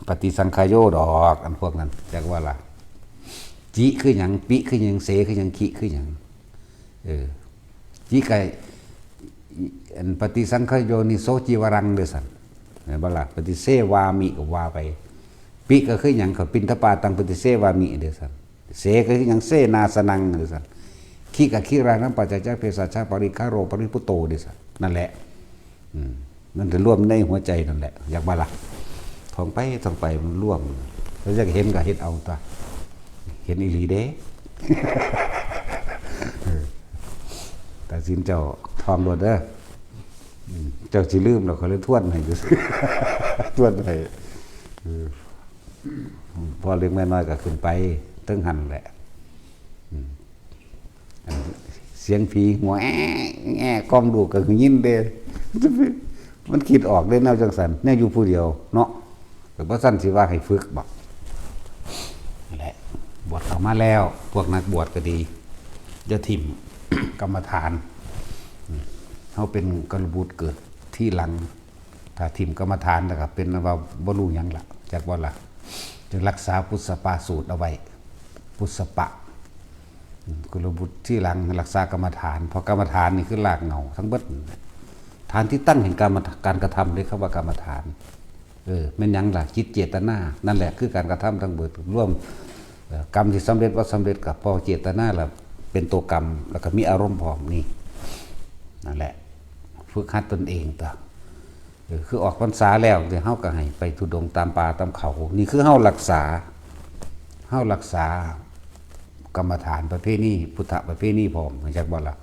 ปฏิสังขโยดอก อันพวกนั้น จักว่าล่ะ จิคือหยัง ปิคือหยัง เสคือหยัง ขิคือหยัง เออ จิกะ อันปฏิสังขโยนิโสจิวรังเด้อซั่น แม่นบ่ล่ะ ปฏิเสวามิก็ว่าไป ปิก็คือหยัง ก็ปิณฑปาตังปฏิเสวามิเด้อซั่น เสก็คือหยัง เสนาสนังเด้อซั่น ขิก็ขิรานังปัจจาเภสัชชาปริคาโรปริพุตโตเด้อซั่น นั่นแหละ อืม มันจะรวมในหัวใจนั่นแหละ อยากบ่ล่ะ ท่องไป ท่องไป มันรวม แล้วอยากเห็นก็เฮ็ดเอาตัว เห็นอีหลีเด้ เออ ตาสินเจ้า ท่องโลดเด้อ อืม เจ้าสิลืมแล้ว ข้อยเลยทวนให้ซื่อๆ ทวนให้ เออ พ่อเล็กแม่น้อยก็ขึ้นไปเทิงหั่นแหละ อืม อันเสียงผีหัวแอะแอะ กล่อมลูกก็คือยินเด้ มันคิดออกเด้แนวจั่งซั่น แนวอยู่ผู้เดียวเนาะ แต่บ่ซั่นสิว่าให้ฝึกบ่ นั่นแหละ บวชเข้ามาแล้ว พวกนักบวชก็ดี อย่าถิ่ม กรรมฐาน อืม เฮาเป็นกัลบุตรเกิดทีหลัง ถ้าถิ่มกรรมฐานแล้วก็เป็นว่าบ่รู้หยังละ จักว่าล่ะ จึงรักษาปุสสปะสูตรเอาไว้ ปุสสปะ อืม กัลบุตรทีหลังรักษากรรมฐาน เพราะกรรมฐานนี่คือรากเหง้าทั้งเบิด ฐานที่ตั้งแห่งกรรม การกระทำเรียกว่ากรรมฐาน เออ แม่นหยังล่ะ จิตเจตนา นั่นแหละคือการกระทำทั้งเบิด รวม เอ่อ กรรมที่สำเร็จบ่สำเร็จก็เพราะเจตนาล่ะเป็นตัวกรรม แล้วก็มีอารมณ์พร้อมนี่ นั่นแหละ ฝึกหัดตนเองตัว เออ คือออกพรรษาแล้วเดี๋ยวเฮาก็ให้ไปธุดงค์ตามป่าตามเขา นี่คือเฮารักษา เฮารักษากรรมฐานประเพณี พุทธประเพณีพร้อม รู้จักบ่ล่ะ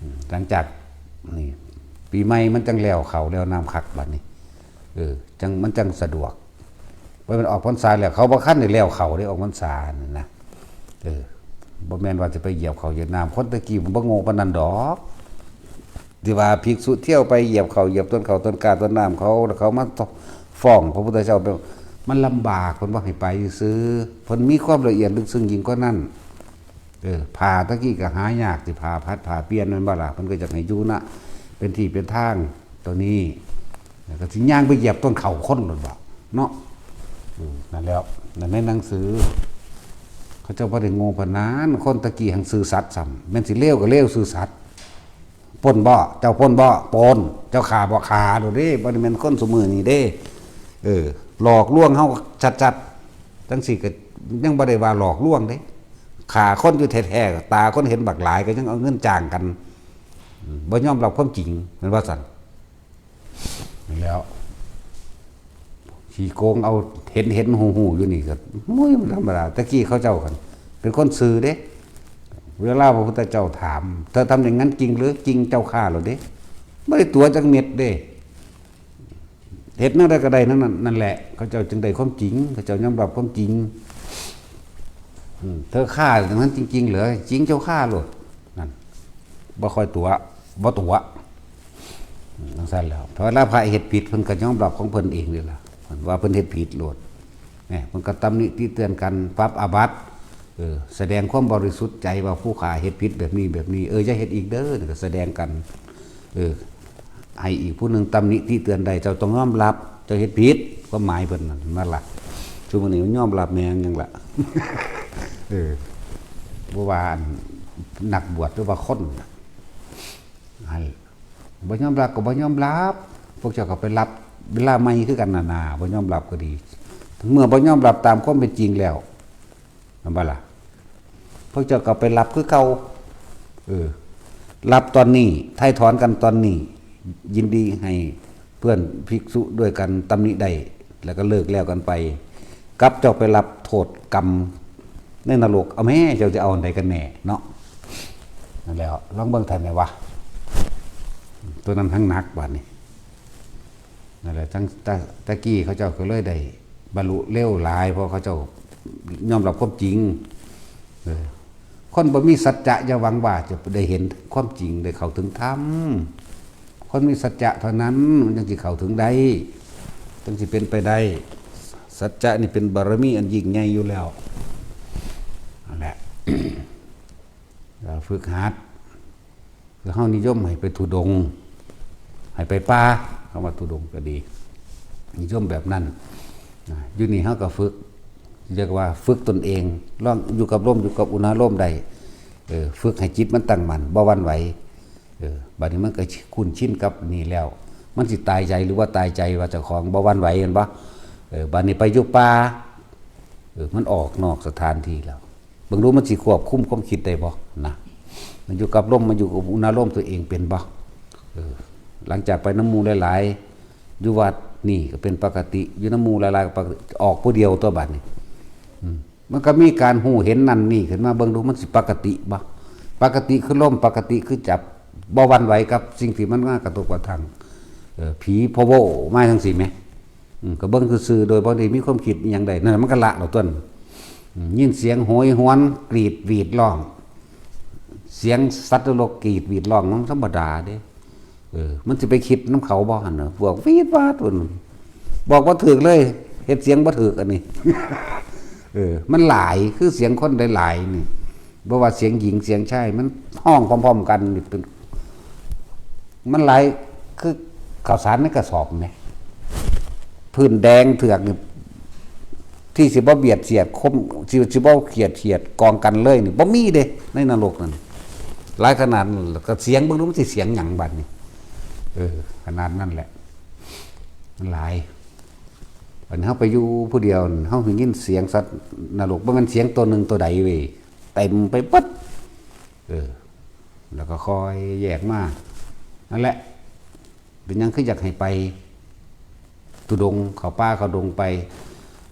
อืม หลังจากนี่ ปีใหม่มันจั่งแล้วเข้าแล้วน้ำคักบัดนี้ เออ จั่ง มันจั่งสะดวก ว่ามันออกพรรษาแล้ว เขาบ่คันได้แล้วเข้าได้ออกพรรษานั่นนะ เออ บ่แม่นว่าจะไปเหยียบเข้าเหยียบน้ำ คนตะกี้มันบ่โง่ปานนั้นดอก ที่ว่าภิกษุเที่ยวไปเหยียบเข้าเหยียบต้นเข้าต้นกล้าต้นน้ำเขา แล้วเขามาฟ้องพระพุทธเจ้า มันลำบาก เพิ่นบ่ให้ไปซื่อ เพิ่นมีความละเอียดลึกซึ้งยิ่งกว่านั้น เออ ผ้าตะกี้ก็หายาก สิผ้าพัดผ้าเปลี่ยนแม่นบ่ล่ะ เพิ่นก็อยากให้อยู่นะ เป็นที่เป็นทาง ตัวนี้ แล้วก็สิย่างไปเหยียบต้นเข้าคนโลดบ่ เนาะ อืม นั่นแหล้ว นั่นในหนังสือ เขาเจ้าบ่ได้โง่ปานนั้น คนตะกี้หั้นซื่อสัตย์ซ้ำ แม่นสิเลวก็เลวซื่อสัตย์ ปล้นบ่ เจ้าปล้นบ่ ปล้น เจ้าฆ่าบ่ ฆ่าโลดเด้ บ่ได้แม่นคนซุมื้อนี้เด้ เออ หลอกลวงเฮาชัดๆ จั่งซี้ก็ยังบ่ได้ว่าหลอกลวงเด้ ฆ่าคนอยู่แท้ๆ ตาคนเห็นบักหลายก็ยังเอาเงินจ้างกัน อืม บ่ยอมรับความจริง แม่นว่าซั่น นั่นแหล้ว ขี้โกงเอาเห็นเห็นหูหูอยู่นี่ก็ โอ้ย มันธรรมดา แต่กี้เขาเจ้ากัน เป็นคนซื่อเด้ เวลาพระพุทธเจ้าถาม เธอทำอย่างนั้นจริงหรือ จริงเจ้าข้า โลดเด้ บ่ได้ตั๋วจักเม็ดเด้ เฮ็ดแนวใดก็ได้นั่นน่ะ นั่นแหละ เขาเจ้าจึงได้ความจริง เขาเจ้ายอมรับความจริง อืม เธอฆ่าอย่างนั้นจริงๆเหรอ จริงเจ้าฆ่าโลด นั่น บ่ค่อยตั๋ว บ่ตั๋ว อืม จั่งซั้นแหล้ว เพราะเวลาพระเฮ็ดผิด เพิ่นก็ยอมรับของเพิ่นเองนี่ล่ะ เพิ่นว่าเพิ่นเฮ็ดผิดโลด เนี่ย เพิ่นก็ตำหนิติเตือนกัน ปรับอาบัติ เออ แสดงความบริสุทธิ์ใจว่าผู้ข้าเฮ็ดผิดแบบนี้แบบนี้ เออ อย่าเฮ็ดอีกเด้อ นี่ก็แสดงกัน เออ ให้อีกผู้หนึ่งตำหนิติเตือนได้ เจ้าต้องยอมรับ เจ้าเฮ็ดผิด ความหมายเพิ่นนั่น นั่นล่ะ ซุมื้อนี้มันยอมรับแม่งหยังล่ะ เออ บ่ว่าอันนักบวชหรือว่าคนน่ะ ให้ บ่ยอมรับก็บ่ยอมรับ พวกเจ้าก็ไปรับเวลาใหม่คือกันน่ะนา บ่ยอมรับก็ดี เมื่อบ่ยอมรับตามความเป็นจริงแล้ว แม่นบ่ล่ะ พวกเจ้าก็ไปรับคือเก่า เออ รับตอนนี้ ไถ่ถอนกันตอนนี้ ยินดีให้เพื่อนภิกษุด้วยกันตำหนิได้ แล้วก็เลิกแล้วกันไป กับเจ้าไปรับโทษกรรมในนรก เอาแม่ เจ้าจะเอาอันใดกันแน่เนาะ นั่นแหละ ลองเบิ่งท่านแหน่วะ ตัวนั้นทั้งหนักบาดนี้ นั่นแหละ ทั้งตะ ตะกี้เขาเจ้าก็เลยได้บรรลุเร็วหลาย เพราะเขาเจ้ายอมรับความจริง เออ คนบ่มีสัจจะอย่าหวังว่าจะได้เห็นความจริง ได้เข้าถึงธรรม คนมีสัจจะเท่านั้นมันจั่งสิเข้าถึงได้ จั่งสิเป็นไปได้ สัจจะนี่เป็นบารมีอันยิ่งใหญ่อยู่แล้ว นั่นแหละ เราฝึกหัด คือเฮานิยมให้ไปธุดงค์ ให้ไปป่า คำว่าธุดงค์ก็ดี นิยมแบบนั้น นะ อยู่นี่เฮาก็ฝึก เรียกว่าฝึกตนเอง ลองอยู่กับลม อยู่กับอุณหภูมิได้ เออ ฝึกให้จิตมันตั้งมั่น บ่หวั่นไหว เออ บัดนี้มันก็คุ้นชินกับนี่แล้ว มันสิตายใจหรือว่าตายใจว่าเจ้าของบ่หวั่นไหวแม่นบ่ เออ บัดนี้ไปอยู่ป่า เออ มันออกนอกสถานที่แล้ว เบิ่งดูมันสิควบคุมความคิดได้บ่นะ มันอยู่กับลม มันอยู่กับอุณหภูมิตัวเองเป็นบ่ เออ หลังจากไปนำหมู่หลายๆ อยู่วัดนี่ก็เป็นปกติ อยู่นำหมู่หลายๆ ก็ปกติ ออกผู้เดียวตัวบัดนี้ อืม มันก็มีการฮู้เห็นนั่นนี่ขึ้นมา เบิ่งดูมันสิปกติบ่ ปกติคือลม ปกติคือจับ บ่หวั่นไหวกับสิ่งที่มันมากระทบกระทั่ง เออ ผีพะโว้มาจั่งซี้แหม อืม ก็เบิ่งซื่อๆ โดยบ่ได้มีความคิดอิหยังใด นั่นน่ะมันก็ละแล้วตั๊ว อืม ยินเสียงโหยหวนกรีดหวีดร้อง เสียงสัตว์นรกกรีดหวีดร้องมันธรรมดาเด้ เออ มันสิไปคิดนำเขาบ่หั่นน่ะ พวกหวีดหวาดพุ่น บอกบ่ถูกเลย เฮ็ดเสียงบ่ถูกอันนี้ เออ มันหลาย คือเสียงคนหลายๆ นี่ บ่ว่าเสียงหญิงเสียงชาย มันฮ้องพร้อมๆ กันนี่เป็น มันหลาย คือข้าวสารในกระสอบแหม พื้นแดงเถือกนี่ ที่สิบ่เบียดเสียดคม สิ สิบ่เขียดเขียดกองกันเลยนี่ บ่มีเด้ ในนรกนั่น หลายขนาดนั้น แล้วก็เสียง เบิ่งดูมันสิเสียงหยังบัดนี้ เออ ขนาดนั้นแหละ มันหลาย บัดนี้เฮาไปอยู่ผู้เดียวนี่ เฮาได้ยินเสียงสัตว์นรก บ่แม่นเสียงตัวหนึ่งตัวใดเว้ย เต็มไปเบิด เออ แล้วก็ค่อยแยกมา นั่นแหละ เป็นหยังคืออยากให้ไปธุดงค์ เข้าป่าเข้าดงไป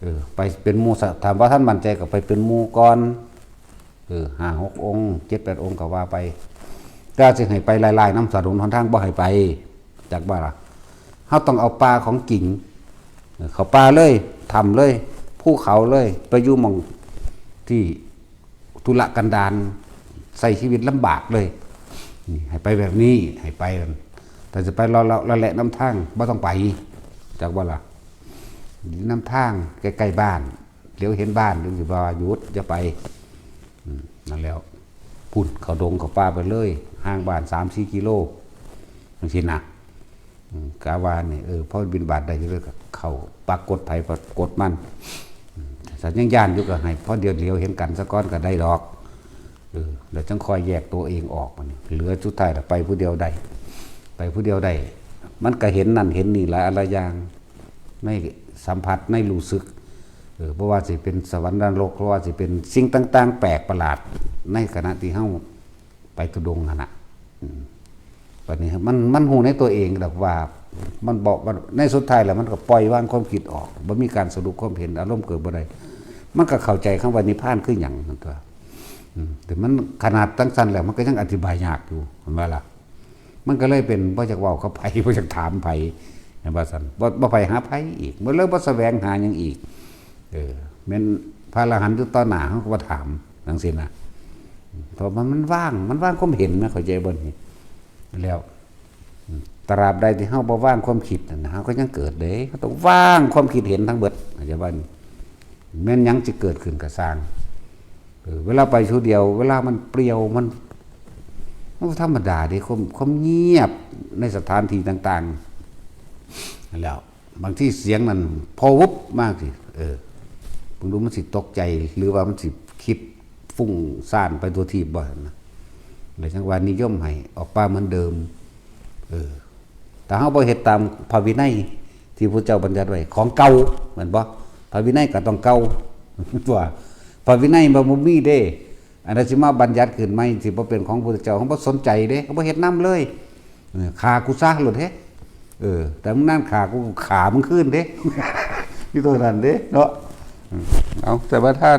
เออ ไปเป็นหมู่ซะ ถามว่าท่านมั่นใจก็ไปเป็นหมู่ก่อน เออ ห้าหกองค์ เจ็ดแปดองค์ก็ว่าไป แต่สิให้ไปไล่ๆ นำถนนหนทางบ่ให้ไป จักบ่ล่ะ เฮาต้องเอาป่าของจริง เออ เข้าป่าเลย ถ้ำเลย ภูเขาเลย ไปอยู่หม่องที่ทุรกันดาร ใช้ชีวิตลำบากเลย นี่ ให้ไปแบบนี้ ให้ไป แต่จะไปเลาะๆ เลาะแหละนำทาง บ่ต้องไป จักบ่ล่ะ นำทางใกล้ๆ บ้าน เหลียวเห็นบ้าน จั่งสิว่าหยุด อย่าไป อืม นั่นแล้ว พุ้น เข้าดงเข้าป่าไปเลย ห่างบ้านสามสี่กิโล จั่งซี้นะ อืม กะว่านี่ เออ พอบิณฑบาตได้อยู่เลย ก็เข้าปักกฎไผปักกฎมัน อืม ถ้ายังย้านอยู่ก็ให้พอเดียวเหลียวเห็นกันซะก่อนก็ได้ดอก เออ แล้วจั่งค่อยแยกตัวเองออก บัดนี้ เหลือสุดท้ายแล้วไปผู้เดียวได้ ไปผู้เดียวได้ มันก็เห็นนั่นเห็นนี่หลายอะหลายอย่าง ในสัมผัส ในรู้สึก เออ บ่ว่าสิเป็นสวรรค์นรก บ่ว่าสิเป็นสิ่งต่างๆ แปลกประหลาด ในขณะที่เฮาไปธุดงค์หั่นน่ะ อืม บัดนี้มัน มันฮู้ในตัวเองดอกว่า มันบอกว่า ในสุดท้ายแล้วมันก็ปล่อยวางความคิดออก บ่มีการสรุปความเห็น อารมณ์เกิดบ่ได้ มันก็เข้าใจคำว่านิพพานคือหยังนั่นตั๊ว อืม แต่มันขนาดจั่งซั้นแล้ว มันก็ยังอธิบายยากอยู่ เห็นบ่ล่ะ มันก็เลยเป็น บ่อยากเว้ากับไผ บ่อยากถามไผ ว่าซั่น บ่บ่ไปหาไผอีก บ่เลยบ่แสวงหาหยังอีก เออ แม่นพระอรหันต์อยู่ต่อหน้า เฮาก็บ่ถามจังซี่นะ เพราะมัน มันว่าง มันว่างความเห็นนะ เข้าใจบ่นี่ แล้ว ตราบใดที่เฮาบ่ว่างความคิดนั่นนะ เฮาก็ยังเกิดเด้ เฮาต้องว่างความคิดเห็นทั้งเบิด เข้าใจบ่นี่ แม่นหยังสิเกิดขึ้นก็ซ่าง เออ เวลาไปผู้เดียว เวลามันเปลี่ยว มัน มันธรรมดาเด้ ความ ความเงียบในสถานที่ต่างๆ นั่นแหล้ว บางทีเสียงนั่น พอวุบมาสิ เออ เบิ่งดูมันสิตกใจ หรือว่ามันสิคิดฟุ้งซ่านไปทั่วทีปบ่นะ เลยจังว่านิยมให้ออกป่าเหมือนเดิม เออ แต่เฮาบ่เฮ็ดตามพระวินัยที่พระเจ้าบัญญัติไว้ ของเก่า แม่นบ่ พระวินัยก็ต้องเก่า ว่า พระวินัยมันบ่มีเด้ อันนั้นสิมาบัญญัติขึ้นใหม่ สิบ่เป็นของพระพุทธเจ้า เฮาบ่สนใจเด้ เฮาบ่เฮ็ดนำเลย เออ ฆ่ากูซะโลดเฮ้ เออ แต่มึงนั่นฆ่ากู ฆ่ามึงคืนเด้ นี่ตัวนั้นเด้เนาะ อืม เอา แต่ว่าท่าน